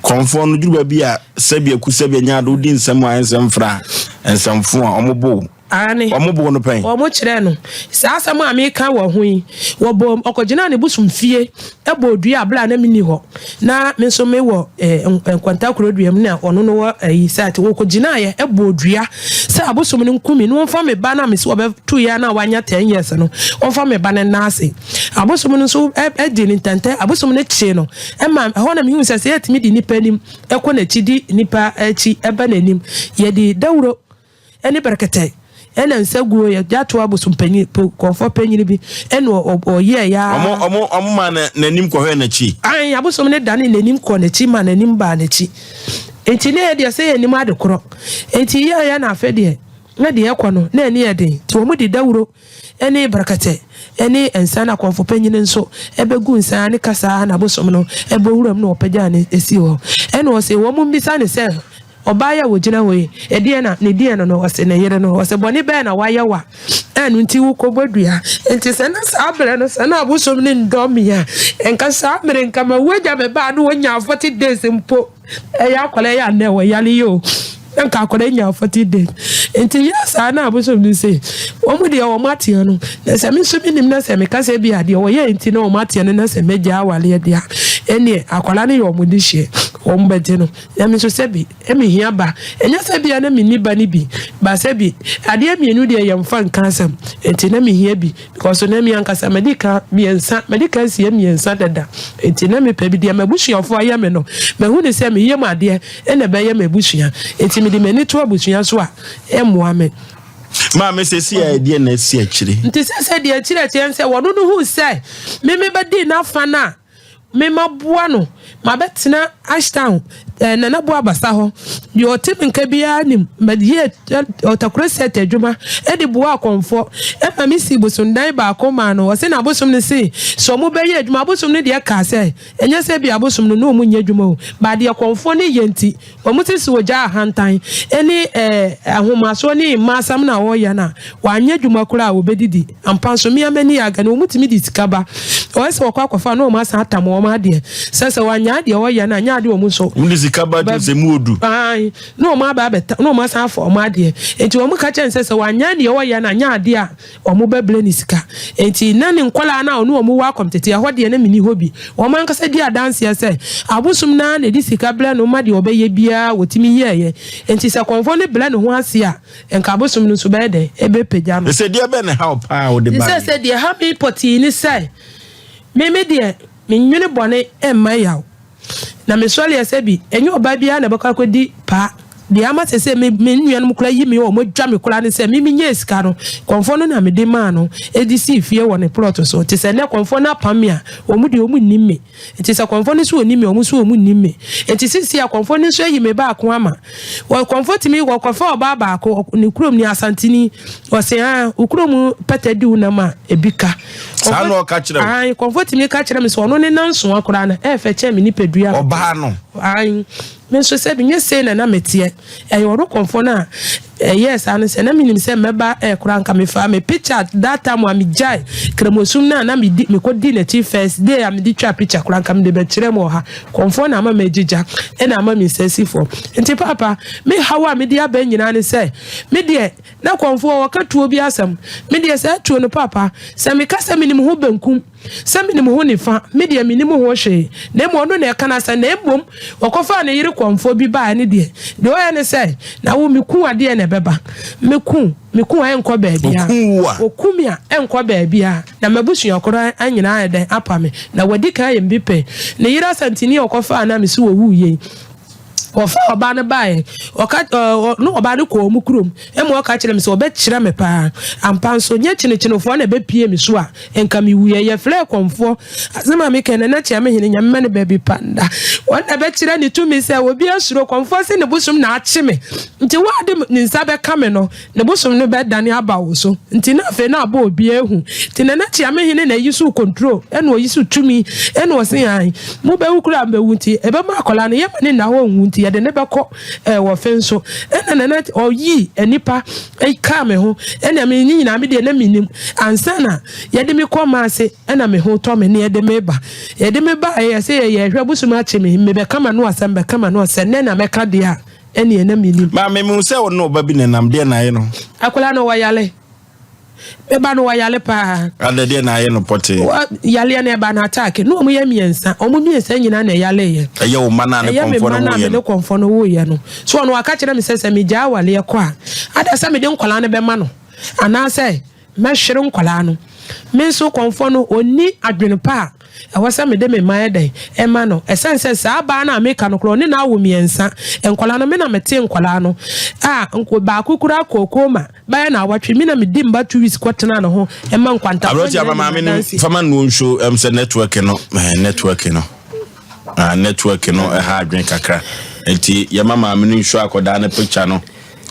kɔnfoɔ no duru baabi a sɛbi aku sɛbi anya ade wodi nsɛm a nsɛm fra nsɛmfo a wɔn bo Ane. Wɔn bo no pɛn. Wɔn kyerɛ no saa asɛm a meka wɔ ho yi, wɔbɔ ɔkɔgyina ne bosom fie ɛbɔ dua abere a na menni hɔ na me nso mewɔ nkwanta kuro dua mu na ɔno no wɔ ayi sɛ wɔkɔgyinaeɛ ɛbɔ dua sɛ abosom no nkumi na wɔmfa me ba no a mesi wɔbɛto yɛ na wanya 10 years no, wɔmfa me ba no nna ase. Abosom no nso ɛdi ne ntɛntɛ, abosom no kyee no ɛma ɛhɔ na mehu sɛ sɛ yɛtumi di nipa anim ɛkɔ n'akyi di nipa akyi ɛba n'anim, yɛde dawuro ɛne bɛrɛkɛtɛ. Ɛna nsa guo yɛ gya to abosom panyin kɔnfɔ panyin bi ɛna ɔyɛɛ ya. Ɔmo ɔmo ɔmo ma n'anim kɔhwɛ n'akyi. Ayi abosom ne dane n'anim kɔ n'akyi ma n'anim baa n'akyi. Nti ne yɛ deɛ sɛ yɛ nim ade korɔ. Nti yɛ yɛ na afɛ deɛ na deɛ ɛkɔ no na ani yɛ den. Nti wɔn de dawuro ɛne brakɛtɛ ɛne nsa na kɔnfɔ panyin nso ɛbɛgu nsa ne kasa na abosom no ɛbɔ wuram na ɔpɛgya ne esi hɔ. Ɛna ɔsɛ wɔn mbisa ne sɛ ɔbaa yi a wɔgyina hɔ yi, ɛdeɛn na ne deɛn no no? Ɔse ne yere no. Ɔse bɔne bɛn na wayɛ wo a ɛno nti wokɔbɔ dua? Nti sɛ na saa berɛ no sɛ na abosom no ndɔ me a, nka saa mmerɛ nka mawu agya me ba a na ɔnyaa 40 days mpo. Ɛyɛ akwadaa yi a nnɛ ɔyare yi o, na nka akwadaa yi nyaa 40 days. Nti yɛ saa na abosom no se wɔn deɛ wɔn ateɛ no, na sɛ me nso menim na sɛ meka sɛ bi a deɛ wɔyɛ nti na wɔn ateɛ no na sɛ mɛgya awareɛ deɛ a, ɛnneɛ akwadaa no yɛ wɔn dehyeɛ, wɔn bɛgye no. Na me nso sɛbi mehia ba. Ɛnyɛ sɛ bia na menni ba no bi, but sɛbi adeɛ mmienu deɛ yɛmfa nka asɛm, nti na mehia bi because na me ankasa madi ka mmiɛnsa, madi ka asie mmiɛnsa dada, nti na mepɛ bi. Deɛ m'abusuafoɔ ayɛ me no, mahu no sɛ me yam adeɛ na ɛbɛyɛ m'abusua, nti mede m'ani to abusua so a, ɛmmoa me. Maame, seesei a ɛdeɛn na asi akyire? Nti seesei deɛ akyire a ɛteɛ ne sɛ, wɔno no huu sɛ me mebɛdii n'afa no a, Me maboa no mabɛtena Ashtown eh, Nana Boa Abasa hɔ. Deɛ ɔte me nka biara nim, mɛyɛ ɔtakora set adwuma de boa akɔmfoɔ. Ɛma me sii bosomdan baako maa no. Ɔse na abosom no se sɛ ɔmo bɛyɛ adwuma, abosom no deɛ kaa sɛ ɛnyɛ sɛ bi abosom no na ɔmo nyɛ adwuma o, but deɛ kɔmfoɔ no yɛ nti Wɔn se sɛ ɔgyaa ahantan ne ahomasoɔ ne mmaasɛm no a ɔreyɛ no a, wanyɛ adwuma koraa a ɔbɛdidi. Ampa nso, me ara m'ani yɛ aga no, wɔtumi de sika ba. Wɔyɛ sɛ wɔkɔ akɔfa a na wɔn asan atam wɔn adeɛ. Sɛ sɛ wannyae deɛ ɔreyɛ no a, nyɛ adeɛ wɔn nso. Wɔde sika ba kyerɛ sɛ mu ɔdu. Aane, na wɔn aba abɛta, na wɔn asan afa wɔn adeɛ. Enti wɔn ka kyerɛ no sɛ sɛ wannyae deɛ ɔreyɛ no a, nyɛ adeɛ a Wɔbɛbrɛ no sika. Enti na ne nkwadaa no a ɔne wɔn wɔ akɔmtete ɛhɔ deɛ na menni hɔ bi. Wɔn ankasa di adanseɛ sɛ, abosom no ara na ɛde sika brɛ no ma deɛ ɔbɛyɛ biara wɔtumi yɛeɛ. Enti sɛ kɔmfoɔ no brɛ ne ho ase a, nka abosom no nso bɛyɛ dɛn? Ɛbɛpagya no. Sɛ deɛ bɛn na ɛha wo paa a wode baeɛ? Sɛ deɛ ɛha me pɔtee ne sɛ, me me deɛ, mennwene bɔne mma yaw. Na mesɔreɛ sɛ bi, ɛnyɛ ɔbaa biara na ɛbɛkɔ akɔdi paa. Deɛ ama seesei me me nuanom koraa yi me wɔn adwa me koraa ne sɛ me menyɛɛ sika no, kɔmfoɔ no na mede maa no de sii fie wɔ ne plɔt so. Nti sɛ nnɛ kɔmfoɔ no apam me a, wɔn deɛ wɔn nnim me. Nti sɛ kɔmfoɔ no nso ɔnim me a, wɔn nso wɔn nnim me. Nti seesei a kɔmfoɔ no nso ayi me baako ama. Wɔ kɔmfoɔ tumi wɔkɔfa ɔbaa baako, ne kurom ni, Asanteni, ɔse aa wo kurom pɛtɛ di wo nam a, ebi ka. Saa na ɔka kyerɛ wo? Aane, kɔmfoɔ tumi ka kyerɛ me sɛ ɔno ne nansoa koraa no ɛɛfɛ kyɛn me nipadua. Ɔbaa no? Aane. Me nso sɛ menyɛ sei na na meteɛ. Ɛyɛ ɔno kɔmfoɔ no a ɛyɛɛ saa no sɛ na menim sɛ mɛba ɛɛ koraa nka mefaa me picture that time a megyae kramosom no a na medi mekɔdi n'akyi first day a mede twaa picture koraa nka mede bɛkyerɛ mu ɔha. Kɔmfoɔ na ama magyigya ɛna ama me nsa asi fam. Nti paapa me haw a mede aba nyinaa ne sɛ me deɛ Na kɔmfoɔ wɔka tuo bi asɛm. Me deɛ saa tuo no paapa, sɛ meka sɛ menim ho benkum, sɛ menim ho nifa, me deɛ mennim ho hwee. Na mmom ɔno na ɛka n'asɛm. Na mmom ɔkɔfaa ne yere kɔmfoɔ bi baeɛ no deɛ, deɛ ɔyɛ ne sɛ, na wo meku a deɛn na ɛbɛba? Meku, meku a ɛnkɔ baabiara. Ɔku wo a? Ɔku me a, ɛnkɔ baabiara. Na m'abusua koraa nyinaa ayɛ dɛn apa me. Na wadi kan ayɛ me bi pɛn. Ne yere Asanteni a ɔkɔfaa no a mese ɔwuiɛ yi, Wɔfaa ɔbaa no baeɛ, ɔka ɔ ne ɔbaa no kɔɔ wɔn kurom ma ɔka kyerɛɛ me sɛ ɔbɛkyerɛ me paa. Ampa nso, nyɛ kyenekyenofoɔ na ɛbɛpue me so a, nka mewuiɛ. Yɛfrɛɛ kɔmfoɔ, asɛm a meka yi, Nana Kyeamehene, Nyame mma no baabi pa nda. Ɔno na ɛbɛkyerɛ ne tumi sɛ obi asuro. Kɔmfoɔ se ne bosom na akye me, nti wo a wode ne nsa bɛka me no, Ne bosom no bɛdane aba wo so. Nti na afei na abɔ obiara hu. Nti Nana Kyeamehene na ayi so control ɛna ɔyi so tumi ɛna ɔse ae mo bɛwu koraa mbɛwu nti ɛbɛma akwadaa no yɛma ne nna hɔ nwu nti yɛde ne bɛkɔ ɛɛ wɔ fe nso ɛna Nana ɔyi nnipa kaa me ho ɛna me ne nyinaa me deɛ na menim ansa na yɛde me kɔ maase ɛna me ho tɔ me ne yɛde me ba yɛde me ba ɛyɛ sɛ yɛyɛ hwɛ bosom akye me mebɛka ma no asɛm bɛka ma no asɛm nɛ na mɛka deɛ a Ɛnneɛ na mennim. Maame, mehu sɛ wo ne ɔba bi nenam, deɛ na ayɛ no? Akwadaa no, ɔyare. Me ba no, ɔyare paa. Adɛ, deɛ na ayɛ no pɔtee? Yareɛ no, ɛbaa no ataake. Na wɔn yɛ mmiɛnsa. Wɔn mmiɛnsa nyinaa na ɛyareeɛ. Ɛyɛ wo mma no a ne Ɛyɛ me kɔmfoɔ no mma no a woeɛ me ne no? kɔmfoɔ no woeɛ no. So ɔno waka kyerɛ me sɛ, sɛ megyaa awareɛ kɔ a, adɛ sɛ mede nkwadaa no bɛma no, anaasɛ mɛhwere nkwadaa no. Me nso kɔmfoɔ no, ɔnni adwene pa a ɛwɔ sɛ mede me mma yɛ dɛn ɛma no. Ɛsiane sɛ saa baa no a meka no koraa, ɔne no awo mmiɛnsa. Nkwadaa no, me na metee nkwadaa no. A baako koraa kɔɔ coma bɛyɛ naawɔtwe. Me na medi mma 2 weeks kɔtenaa ne ho ma nkwantafoɔ Aberante nyinaa aba nim maame no adanseɛ. fama no nsuo sɛ network no network no ah, network no ɛha adwene kakra nti yɛma maame no nsuo akɔdaa no picture no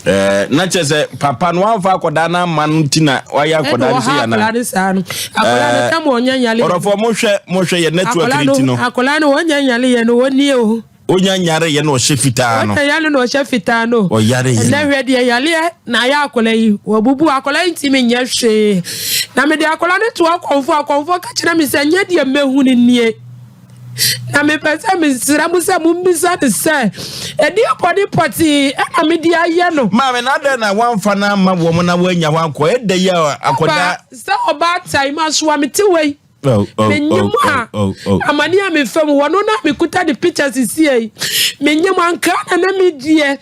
na kyerɛ sɛ papa no wamfa akɔdaa no ama no nti na wayɛ Ɛna akɔdaa no sɛ ɔha yɛana akwadaa no saa no. Akwadaa no tam ɔnyɛ nyale. Ɔdɔfoɔ, mohwɛ yɛ network Akwadaa no nti no no. Akwadaa no ɔnyɛ nyale yɛ no, ɔnie o. Onya nyare yɛ na ɔhyɛ fitaa no. Ɔnyɛ yale na ɔhyɛ fitaa no. Ɔyare yɛ Ɛnɛ no. hwɛ deɛ yaleɛ na ayɛ akwadaa yi. Wabubu akwadaa yi ntumi nyɛ hwee. Na mede akwadaa no to akɔmfoɔ, akɔmfoɔ ka kyerɛ me sɛ nyɛ deɛ mɛhu no nie. Na mepɛ sɛ mesrɛ mo sɛ mommisa no sɛ ɛdeɛ bɔne pɔtee ɛna mede ayɛ no. Maame, na adɛn na wamfa no ama wɔn na woanya hɔ ankɔ ɛda yi a akɔdaa? Papa, sɛ ɔbaatan ma so a mete wei. Oh, Menyim a oh. amane a mefa mu wɔno na mekuta de picture sisie yi. Menyim anka na na medeɛ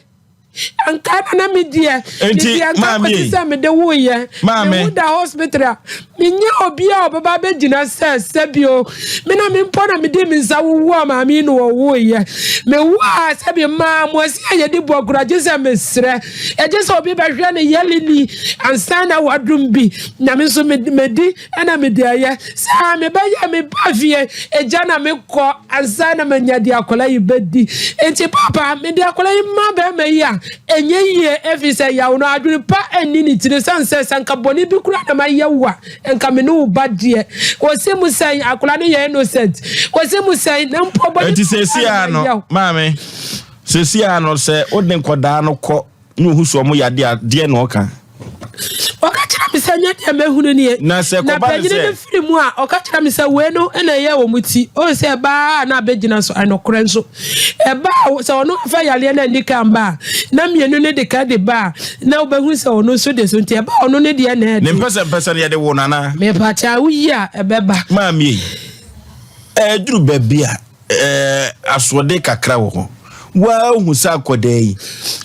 anka na na medeɛ Enti, medeɛ anka maame kɔsi yi. sɛ mede woyɛ. Maame. Mewu da hospital a menya obi a ɔbɛba bɛgyina sɛ sɛbio me na mempɔ na mede me nsa wowu a maame yi na wɔwoyɛ. Mewu a sɛbi mmaa mmoasi a yɛde bɔ kora gye sɛ mesrɛ ɛgye sɛ obi bɛhwɛ ne yɛleni ansa na wadom bi na me nso medi ɛna mede ayɛ saa mebɛyɛ meba fie agya na mekɔ ansa na manya de akwadaa yi bɛdi. Nti papa, mede akwadaa yi ma bɛrima yi a ɛnyɛ yie, ɛfiri sɛ yaw no adwene pa ɛnni ne tiri sane sɛ nka bɔne bi koraa na mayɛ wo a nka me ne wo ba deɛ wɔsi mu sɛn akwadaa no yɛ innocent wɔsi mu sɛn na mpo bɔne Enti bi koraa seesie na a no mayɛ wo. Maame, seesie a no sɛ wode nkɔdaa no kɔ ne ohu sɛ ɔmo yade a, deɛ na ɔka? Ɔka kyerɛ me sɛ nyɛ deɛ mɛhunu nie. Na sɛ Na kɔba ne panyini sɛ no firi mu a, ɔka kyerɛ me sɛ wei no ɛna ɛyɛ wɔ mu ti ɔhu sɛ ɛbaa a na abɛgyina so ɛnokorɛ nso ɛbaa a sɛ ɔno afa yareɛ no andi kan ba a na mmienu no de ka de ba a na wobɛhu sɛ ɔno nso de so nti ɛba ɔno no deɛ na ne ɛde mpɛsɛmpɛsɛ no yɛde wo nana. Mepakyɛ a woyi a ɛbɛba. Maame yi, ɛduru baabi a asoɔden kakra wɔ hɔ. Waahu sɛ akɔdaa yi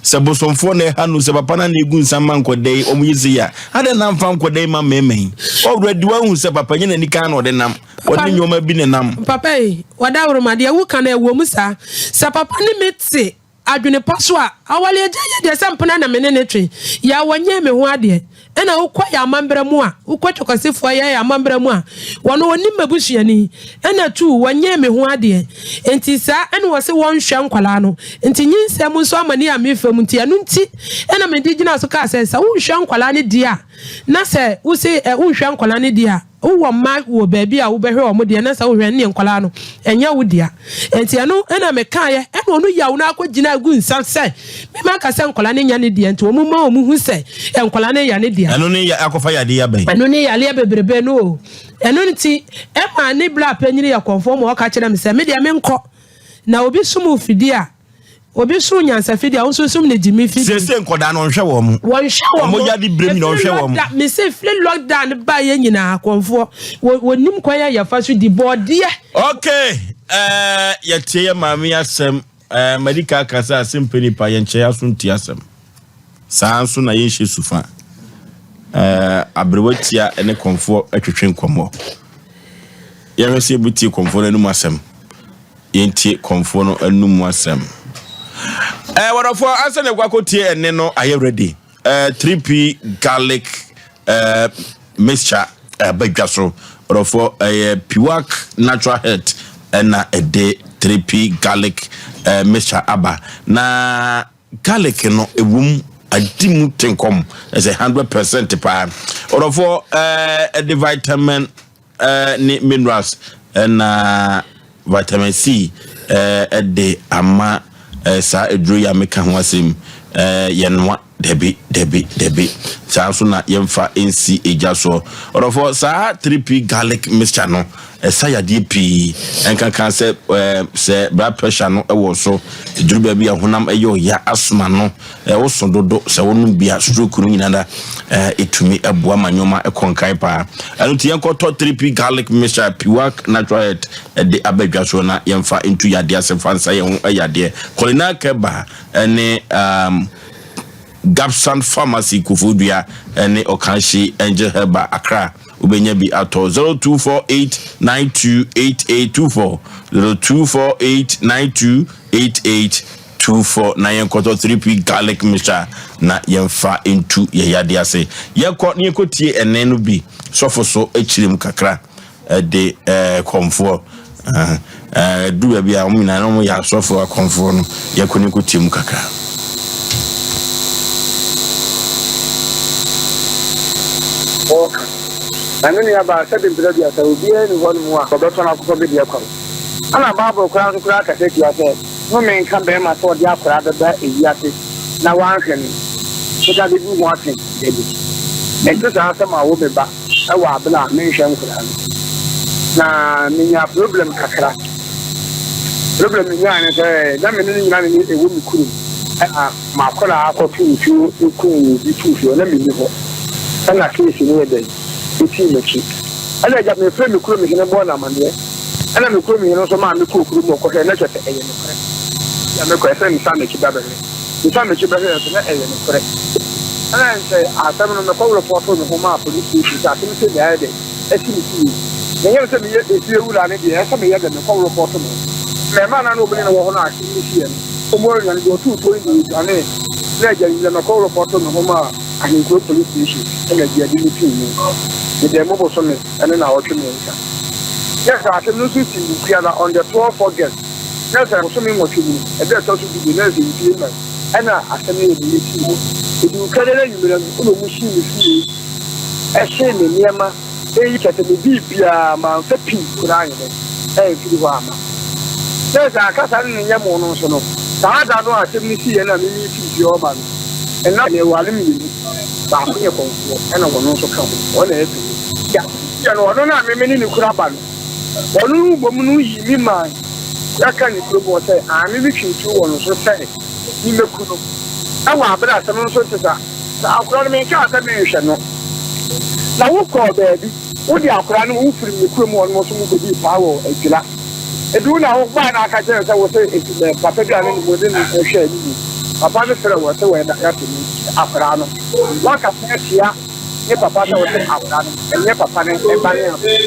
sɛ bosomfoɔ na ɛha no sɛ papa no na ɛgu nsa ma nkɔdaa yi ɔmo yɛ sei a adɛn na mfa nkɔdaa yi ma mmarima yi already? Waahu sɛ papa nyɛ n'ani kan na ɔde nam ɔde nneɛma bi ne nam. Papa yi, wɔda woroma deɛ woka no ɛwɔ mu saa. Sɛ papa ne me te adwene pa so a, awale agya yɛ deɛ sɛ mpena na me ne ne twe yɛ wɔnyɛ me ho adeɛ. Ɛna wokɔ yɛ amammerɛ mu a, wokɔ twɛkwasifoɔ yɛ amammerɛ mu a, wɔno wɔnim m'abusuani. Ɛna tu wɔnyɛ me ho adeɛ nti saa ɛna wɔ se wɔnhwɛ nkwalaa no nti nyinsɛm mu nso amane a mefa mu nti ɛno nti ɛna mede gyina so kaa sɛ sɛ wonhwɛ nkwalaa no deɛ a na sɛ wose ɛ wonhwɛ nkwalaa no deɛ a wowɔ mma wɔ baabi a wobɛhwɛ wɔn deɛ na sɛ wohwɛ ne nkwalaa no ɛnyɛ wo dea. Nti ɛno ɛna mekaeɛ ɛna ɔno yaw no akɔgyina agu nsa sɛ mema ka sɛ nkwalaa no nya ne deɛ nti wɔn ma wɔn hu sɛ nkwalaa no yɛ ne dea. Ɛno ne akɔfa yadeɛ abɛn. Ɛno ne yareɛ bebrebe no o. Ɛno nti ɛma ne bra panyini yɛ kɔnfoɔ ma ɔka kyerɛ me sɛ me deɛ menkɔ na obi som fidie a obi som nyansa fidie a wo nso som ne gyimi fidie. Seesei nkɔdaa no ɔnhwɛ wɔn mo. Wɔnhwɛ wɔn mo. Ɔmo yade berɛ nyina ɔnhwɛ wɔn mo. Mese firi lockdown ba yɛ nyinaa kɔnfoɔ wɔnim kwan a yɛfa so di bɔɔdeɛ. Okay, yɛtie yɛ maame asɛm. Madi ka aka sɛ asɛm pɛ nipa yɛnkyɛ aso nti asɛm. Saa nso na yɛnhyɛ sufa. Aberewa tia ne kɔnfoɔ atwetwe nkɔmmɔ. Yɛhwɛ sɛ yɛbɛtie kɔnfoɔ no anum asɛm. Yɛntie kɔnfoɔ no anum asɛm. Wɔdɔfoɔ, ansa na yɛkɔ akɔtie ɛne no ayɛ ready. 3P garlic mixture ɛba so. Wɔdɔfoɔ, ɛyɛ Piwak Natural Health ɛna ɛde 3P garlic mixture aba. Na garlic no ɛwom adi mu tenkɔm ɛsɛ 100% paa. Ɔdɔfoɔ, ɛde vitamin ne minerals ɛna vitamin C ɛde ama saa aduro yi a meka ho asɛm. Yɛnoa dabi dabi dabi, saa nso na yɛmfa nsi egya soɔ. Ɔdɔfoɔ, saa 3P garlic mixture no ɛsa yadeɛ pii, ɛnkanka sɛ sɛ blood pressure no ɛwɔ so duru baabi a honam ɛyɛ ɔya asoma no ɛwoso dodo sɛ wɔnom bi a stroke no nyinaa da ɛtumi ɛboa ma nneɛma ɛkɔ nkan paa. Ɛno nti yɛnkɔtɔ 3P garlic mixture Piwak Natural Health ɛde aba dwa soɔ na yɛmfa ntu yadeɛ ase fa nsa yɛn ho ɛyadeɛ. Colina Keba ɛne Gapsan Pharmacy Kofodua ɛne Ɔkanhye Angel Herbal Accra. Wobɛnya bi atɔ 0248928824, 0248928824 na yɛnkɔtɔ 3P garlic mixture na yɛmfa ntu yɛ yadeɛ ase. Yɛkɔ na yɛnkɔtie ɛnne no bi sɔfo so akyire mu kakra de kɔmfoɔ du baabi a wɔn nyinaa na wɔyɛ asɔfoɔ akɔmfoɔ no yɛkɔ ne kɔtie mu kakra. Wɔka. Na me nuabaa, sɛbe mprɛ aduasa, obiara nni hɔnom a ɔbɛtɔn akokɔ bedeɛ kwa. Ɛna Bible koraa nso koraa kasa tia sɛ, Nnome nka barima sɛ ɔde akwadaa bɛba ewiase na wanhwɛ no, de abebu ho atɛn. Dabi. Ɛnte saa sɛ mawo me ba. wɔ aber a mennhwɛ nkwadaa no. Na menya problem kakra. Problem menyae ne sɛ na me ne no nyina ne ɛwɔ me kurom. Ɛna m'akwadaa akɔto nsuo kum obi too fie hɔ na menni hɔ. Ɛna case no yɛ dɛn ɛtii m'akyi. Ɛna agya mefrɛ me kurom hene bɔɔ no amaneɛ. Ɛna me kurom hene nso maa mekɔɔ kurom hɔ kɔhwɛɛ na kyerɛ sɛ ɛyɛ nokorɛ. Nti a mekɔɛ sɛ mesan m'akyi ba bɛhwɛ. Mesan m'akyi bɛhwɛɛ nso na ɛyɛ nokorɛ. Ɛna sɛ asɛm no mekɔ repɔtoo me ho maa police station sɛ asɛm sei na ayɛ dɛn asi me fie. Na ɛnyɛ sɛ meyɛ efie wura no deɛ ɛsɛ sɛ meyɛ dɛn mekɔ repɔto me ho. Mmarimaa no a na wɔn ne no wɔ hɔ no a asɛm no siiɛ no, wɔn annwane, deɛ ɔtoo tuo no deɛ ɔdwanee. Na agya no mekɔ repɔtoo me ho maa Ahenkuro police station ɛna agya de me too mu. Medaa mu bosome ne naawɔtwe mmiɛnsa. Na sɛ asɛm no nso sii Wukuada on the 12 August na sɛ bosome nwɔtwe mu no ɛda ɛtɔ so du na sɛ mfie nnan. Ɛna asɛm no yɛ me fii hɔ. Eduu Kwada no anwummere no, ɛna ɔmo hyee me fie, ɛhyee me nneɛma, eyi kyerɛ sɛ me biribiara mamfa pii koraa anyɛ dɛn amfiri hɔ amma. Na sɛ akasa no ne nyɛmmoo no nso no, saa da no a asɛm no siiɛ no a mimi firi fie hɔ ba no, nna meware mmienu, baako yɛ kɔmfoɔ ɛna ɔno nso ka ho, ɔno na ɛyɛ panin. Deɛ asɛm siiɛ no, ɔno no a me ne no kura ba no, ɔno no mmom no yii me mae kɔka ne kurom hɔ sɛ aane metwe tuo wɔ no so sɛ ne mɛku no wɔ abere a asɛm no nso nte saa. Sɛ akora no menkaa sɛ menhwɛ no na wo kɔɔ baabi wo de akora no wo firi me kurom hɔ nom nso mo kɔdii paa wɔ adwira ebi wo na wo baa na aka kyerɛ sɛ wo sɛ esi mɛ papa bi a ne ne mo de no hwɛ ne mu papa no frɛ wɔ sɛ wɔ ɛda yɛte no akora no wakasa atia ne papa sɛ wo sɛ akora no ɛnyɛ papa no ɛba ne akora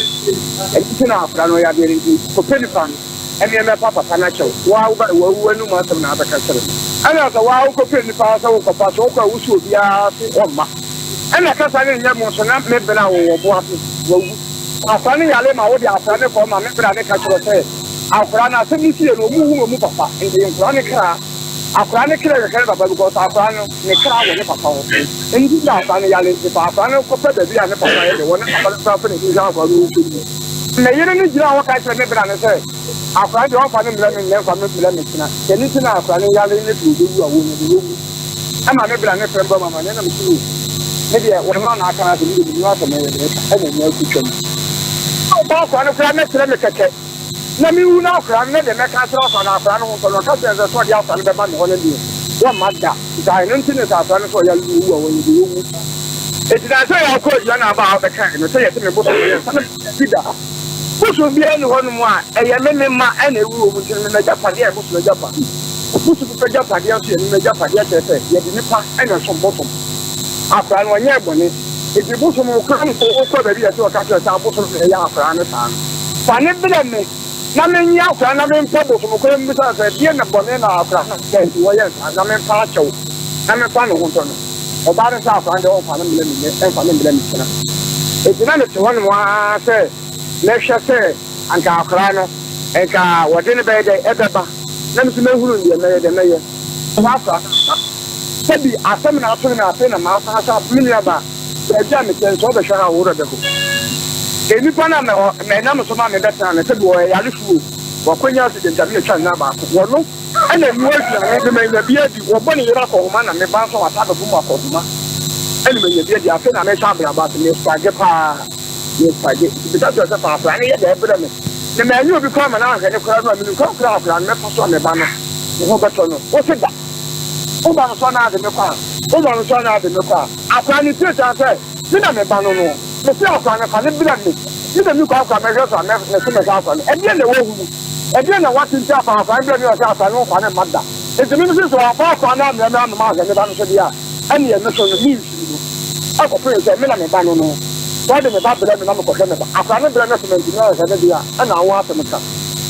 ɛno nti na akora no yadeɛ no nti kɔpɛ nipa no ɛneɛ mɛpa papa no akyɛw, wo ara wobae, wawu w'anum asɛm na abɛka kyerɛ me. Ɛna sɛ wo ara wokɔpɛ nnipa ara sɛ wokɔpa, sɛ wokɔ a wo se obiara se ɔmma. Ɛna kasa no nyɛ mo nso na me bena wɔ wɔ bo ase, wawu. Akora no yare ma wode akora no kɔ ma me bra no ka kyerɛ sɛ akora no asɛm no sie no ɔmu hu ɔmu papa nti nkora no kra akora no kra kɛkɛ ne papa because akora no ne kra wɔ ne papa hɔ nti sɛ akora no yare nti fa akora no kɔpɛ baabi a ne papa yɛ de wɔ ne papa no kora fɛ ne hwɛ akora no wɔ fɛ mu. Me yere no gyinaa hɔ ka kyerɛɛ me bra no sɛ, Akwadaa no deɛ, ɔmfa no mmrɛ me nnɛ, mfa no mmrɛ me kyena. Sɛ ɛno nti na akwadaa no yare na sɛ ɔbɛwu a, wɔnya deɛ wawu. Ɛma me bra no frɛ me bɔ me amanneɛ na mese, O, me deɛ, wɔn a na aka no asɛm, me deɛ mennim asɛm ɛyɛ deɛ ɛka, ɛna ani akotwa mu. Sɛ ɔba akwadaa no koraa mɛkyerɛ me kɛkɛ na mehu no akwadaa no na deɛ mɛka akyerɛ akwadaa no, akwadaa no ho ntɔ no. Ɔka kyerɛɛ no sɛ, sɛ ɔde akwadaa no bɛba me hɔ no deɛ, wɔmma da. Nti ɛno nti na sɛ akwadaa no sɛ ɔyare na ɔwu a, wɔnya deɛ wawu. Enti na sɛ yɛakɔ adua na aba a wobɛkae no sɛ yɛte me bosom no yɛnsa no bi da. Bosom biara nni hɔnom a ɛyɛ me me mma na ɛwu wɔ mu nti no me m'agyapadeɛ yɛ bosom agyapadeɛ. Bosom nipa agyapadeɛ nso yɛ me m'agyapadeɛ kyerɛ sɛ yɛde nipa na ɛsom bosom. Akwadaa no ɔnyɛɛ bɔne enti bosom no kora no wokɔ baabi yɛte ɔka kyerɛ sɛ abosom na ɛyɛ akwadaa no saa no fa ne brɛ me na menye akwadaa na mempɛ bosom kora mmisa no sɛ deɛ na bɔne na akwadaa no yɛ nti wɔyɛ saa na mempa akyɛw na memfa ne ho ntɔ no. Ɔbaa no sɛ akwadaa no deɛ ɔmfa no mmrɛ me nnɛ, ɛmfa no mmrɛ me kyena. Enti na mete hɔnom ara sɛ mɛhwɛ sɛ anka akwadaa no, anka wɔde no bɛyɛ dɛn, ɛbɛba, na me nso mɛhunu deɛ mɛyɛ dɛn mɛyɛ. Hɔ akwadaa no amma. Sɛbi asɛm na ato no na afei na masan ahyɛ me nuabaa, baabi a mete nso wobɛhwɛ ha a wo werɛ bɛho. Nnipa no a ɛnam so ma mebɛtena no, sɛbi wɔyɛ yarefoɔ o, wɔakɔnya accident a me na ɛtwa ne nan baako, wɔno. Ɛna noa aduane na manya bi adi. Wɔbɔ ne yere akɔhoma na me ba nso wasa abɛbɔ mu akɔhoma ɛna manya bi adi. Afei na mehyɛ abrabɔ ase, mestrage paa, mestrage. Nti meka kyerɛ sɛ fa akwadaa no yɛ dɛ brɛ me. Na manyɛ obi koraa ma no anhwɛ ne koraa no a menim kwan koraa a akwadaa no mɛfa so a me ba no ne ho bɛtɔ no. Wose da. Woma no so anaa ade me kɔ a? Woma no so anaa ade me kɔ a? Akwadaa no tie kyerɛ sɛ me na me ba no no. Mese akwadaa no fa no brɛ me. Me na me kɔ akwadaa mɛhwɛ so a mese mɛhwɛ akwadaa no. Ɛdeɛn na ɛwɔ ho mu? Ɛdeɛn na wate nti afa akwadaa no brɛ me a ɔsɛ akwadaa no mfa no mma da? Enti me mese sɛ wamfa akwadaa no ammrɛ me amma manhwɛ me ba no so deɛ a, ɛnneɛ me so no memfiri no kɔpem sɛ me na me ba no no. Wɔde me ba brɛ me na mekɔhwɛ me ba. Akwadaa no brɛ me sɛ mantumi anhwɛ no deɛ a, ɛna wo asɛm ka.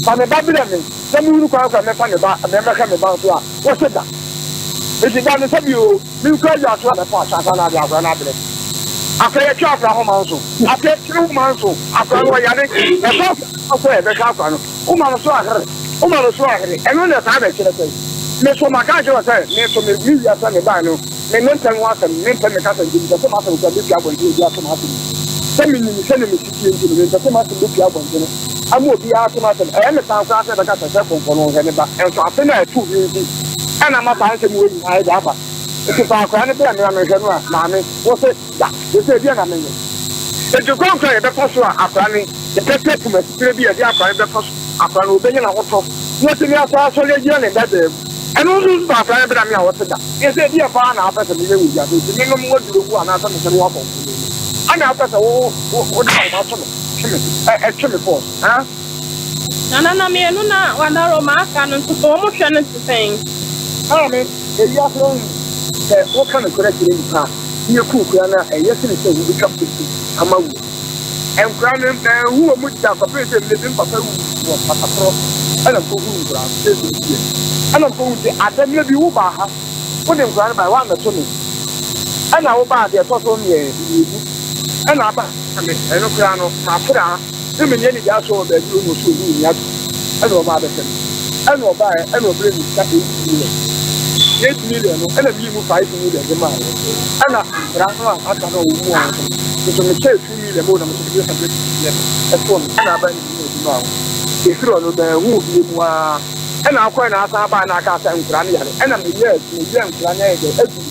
Fa me ba brɛ me na mehunu kwan kora mɛfa me ba mɛhwɛ me ba nso a, wose da. Enti da no sɛbi o, menkura awia so a mɛfa ahyɛ ansa na ade akwadaa no abrɛ me. Akwadaa yɛtwe akwadaa ho ma nso. Akwadaa yɛtwe ho ma nso. Akwadaa no ɔyare. Ɛfa akwadaa no kɔ yɛbɛhwɛ akwadaa no. Woma no so ahere. Woma no so ahere. Ɛno na saa na ɛkyerɛ sɛn? Me so maka akyerɛ wo sɛ me so me me wiase a mebae no me mempɛ me ho asɛm, mempɛ me kasa nti mepɛ sɛ m'asɛm koraa bɛpue abɔnten obi ato m'asɛm mu. Sɛ menim sɛnea mesi teɛ nti no mempɛ sɛ m'asɛm bɛpue abɔntene ama obiara ate m'asɛm. Ɛyɛ me tan koraa sɛ ɛbɛka sɛ sɛ kɔmfɔ no ɔnhwɛ ne ba nso asɛm a ɛtoo me nti ɛna ama saa nsɛm wei nyinaa de aba. Nti fa akwadaa no brɛ me na menhwɛ no a maame wo se da seesei deɛn na menyɛ? Nti kwan koro a yɛbɛfa so a akwadaa no yɛbɛpɛ poma titire bi a yɛde akwadaa no bɛfa so akwadaa no ɔbɛnya n'ahotɔ na watumi asan asɔre agyina ne dadaa mu. Ɛno nso nso akwadaa no bra me a ɔte da. Yɛ sɛ ɛdeɛn paa na wopɛ sɛ meyɛ wɔ wiase nti menom w'aduro gu anaasɛ mesɛ mewɔ akɔmfo no mu ɛna wopɛ sɛ wo wo wode ahoma to me twe me ɛ twe me force ha. Nana na mienu na wadaroma aka no nso so wɔn hwɛ no te sɛn? Maame, ewiase no sɛ woka nokorɛ kyerɛ nnipa a, ne yɛku wo koraa no a, ɛyɛ sene sɛ wobɛtwa posi ama wuo. Nkwadaa no, manhu wɔn da kɔpem sɛ mmerɛ bi me papa wui wɔ Pasakorɔ ɛna mekɔhuu nkwadaa no sɛ ɛsɛ fie ɛna mekɔhuu sɛ ada mmerɛ bi wobaa ha wode nkwadaa no bae woammɛto me ɛna wobaa deɛ ɛtɔ so mmienu ɛna aba me ɛno koraa no mapra ne menni anidasoɔ wɔ baabi ɔno so ɔhuu me ato ɛna ɔba abɛhwɛ me ɛna ɔbaeɛ ɛna ɔbrɛ me sika 8 million 8 million no ɛna meyi mu 5 million de maa yɛ ɛna nkwadaa no a aka no a wɔn mu wɔn so nso mekyɛɛ 2 million ma wɔn na mekyɛ 300 million ɛtoɔ me ɛna aba ne mu adwuma a ɛfiri ɔno bɛn ho obie mu a ɛna akɔɛ na asan abaa na aka sɛ nkwadaa no yare ɛna meyɛ meyɛ nkwadaa no ayɛ dɛ aduru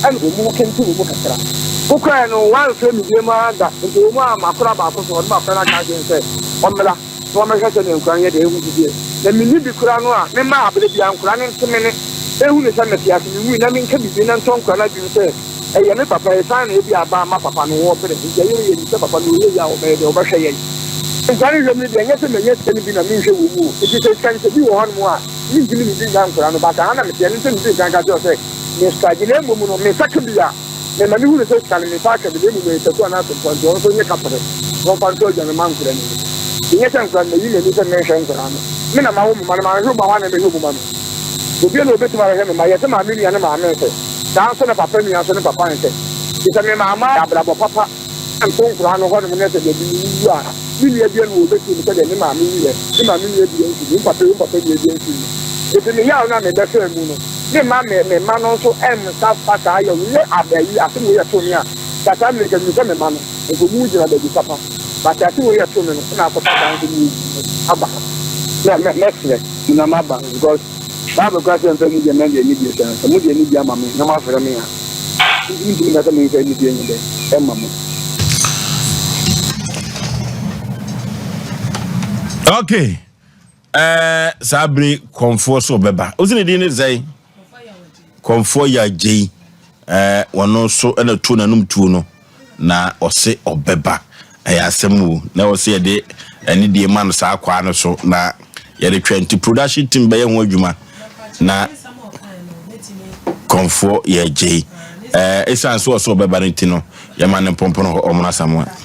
ɛna wɔn mu kente wɔn mu kakra. Wokɔɛ no woamfrɛ me biom ara da, nti wɔn a makora baako so ɔde makora no aka akyerɛ no sɛ ɔmmra na wɔmmɛhwɛ sɛdeɛ nkora no yɛ deɛ ɛho siteɛ. Na menni bi koraa no a, memma aberɛ biara nkora no nte me nne, ɛhu no sɛ mete ase, menwui, na menka biribi na ntɔ nkora no adwene sɛ ɛyɛ me papa, ɛsiane na ebia aba ama papa no wɔ berɛ, nti ɛyɛ yɛnim sɛ papa no ɔyɛ yie a ɔbɛyɛ deɛ ɔbɛhwɛ yɛn. Nkora no hwɛ mu no deɛ, ɛnyɛ sɛ manya sika no bi na menhwɛ wɔ mu o, nti sɛ sika no sɛ bi wɔ hɔnom a, mentumi ne bi nnya nkora no, but aha na meteɛ, ɛno nti na medii kan ka kyerɛɛ wo sɛ mestrage, na mmom no me nsa ka bi a, Mema no hunu sɛ sika no memfa aka bi na mmom ɛyɛ taku anaa asɛmfua nti ɔno nso nye kaprɛ na ɔmfa nto aduane mma nkwadaa no nni. Ɛnyɛ sɛ nkwadaa no mayi m'ani sɛ menhwɛ nkwadaa no. Me na mawo mo mma no, manhwɛ mo mma hwan na mɛhwɛ mo mma no? Obiara na ɔbɛtumi abɛhwɛ me mma. Yɛse maame nua ne maame nsɛ, saa nso na papa nua nso ne papa nsɛ. Nti sɛ me mamma abrabɔ papa anto nkwadaa no hɔnom na sɛ dabi mewu a, me nua biara nni hɔ a ɔbɛtie me sɛdeɛ me maame wuiɛ, me maame nua biara mfiri mu, me papa me papa nua biara mfiri mu. Nti me yaw no a mebɛfaa mu no, Me mma me me mma no nso nsa fa saa yaw yi. Nyɛ aba yi asem wei ɛtoo me a nka saa mmerɛ nka menim sɛ me mma no nka ɔmu gyina baabi papa but asem wei ɛtoo me no na akɔfa saa nsɛm wei aba na mɛ mɛsrɛ mo na maba because bible koraa sɛ mfa anigye mma deɛ anigye sɛ no sɛ mode anigye ama me na moafrɛ me a mentumi nka sɛ memfa anigye nyɛ dɛ ɛma mo. Okay. Ɛɛ saa bere kɔnfoɔ so ɔbɛba. Wosi ne din ne sɛn? Kɔnfoɔ yɛ agyei. Ɛɛ wɔn nso ɛna tuo n'anum tuo no na ɔse ɔbɛba. Ɛyɛ asɛm o. Na ɔse yɛde ɛne die ma no saa kwaa no so na yɛde twɛn nti production team bɛyɛ ho adwuma na kɔnfoɔ yɛ agyei. Ɛɛ esan so ɔso ɔbɛba no ti no yɛma ne mpɔmpɔn hɔ ɔmono asamoa.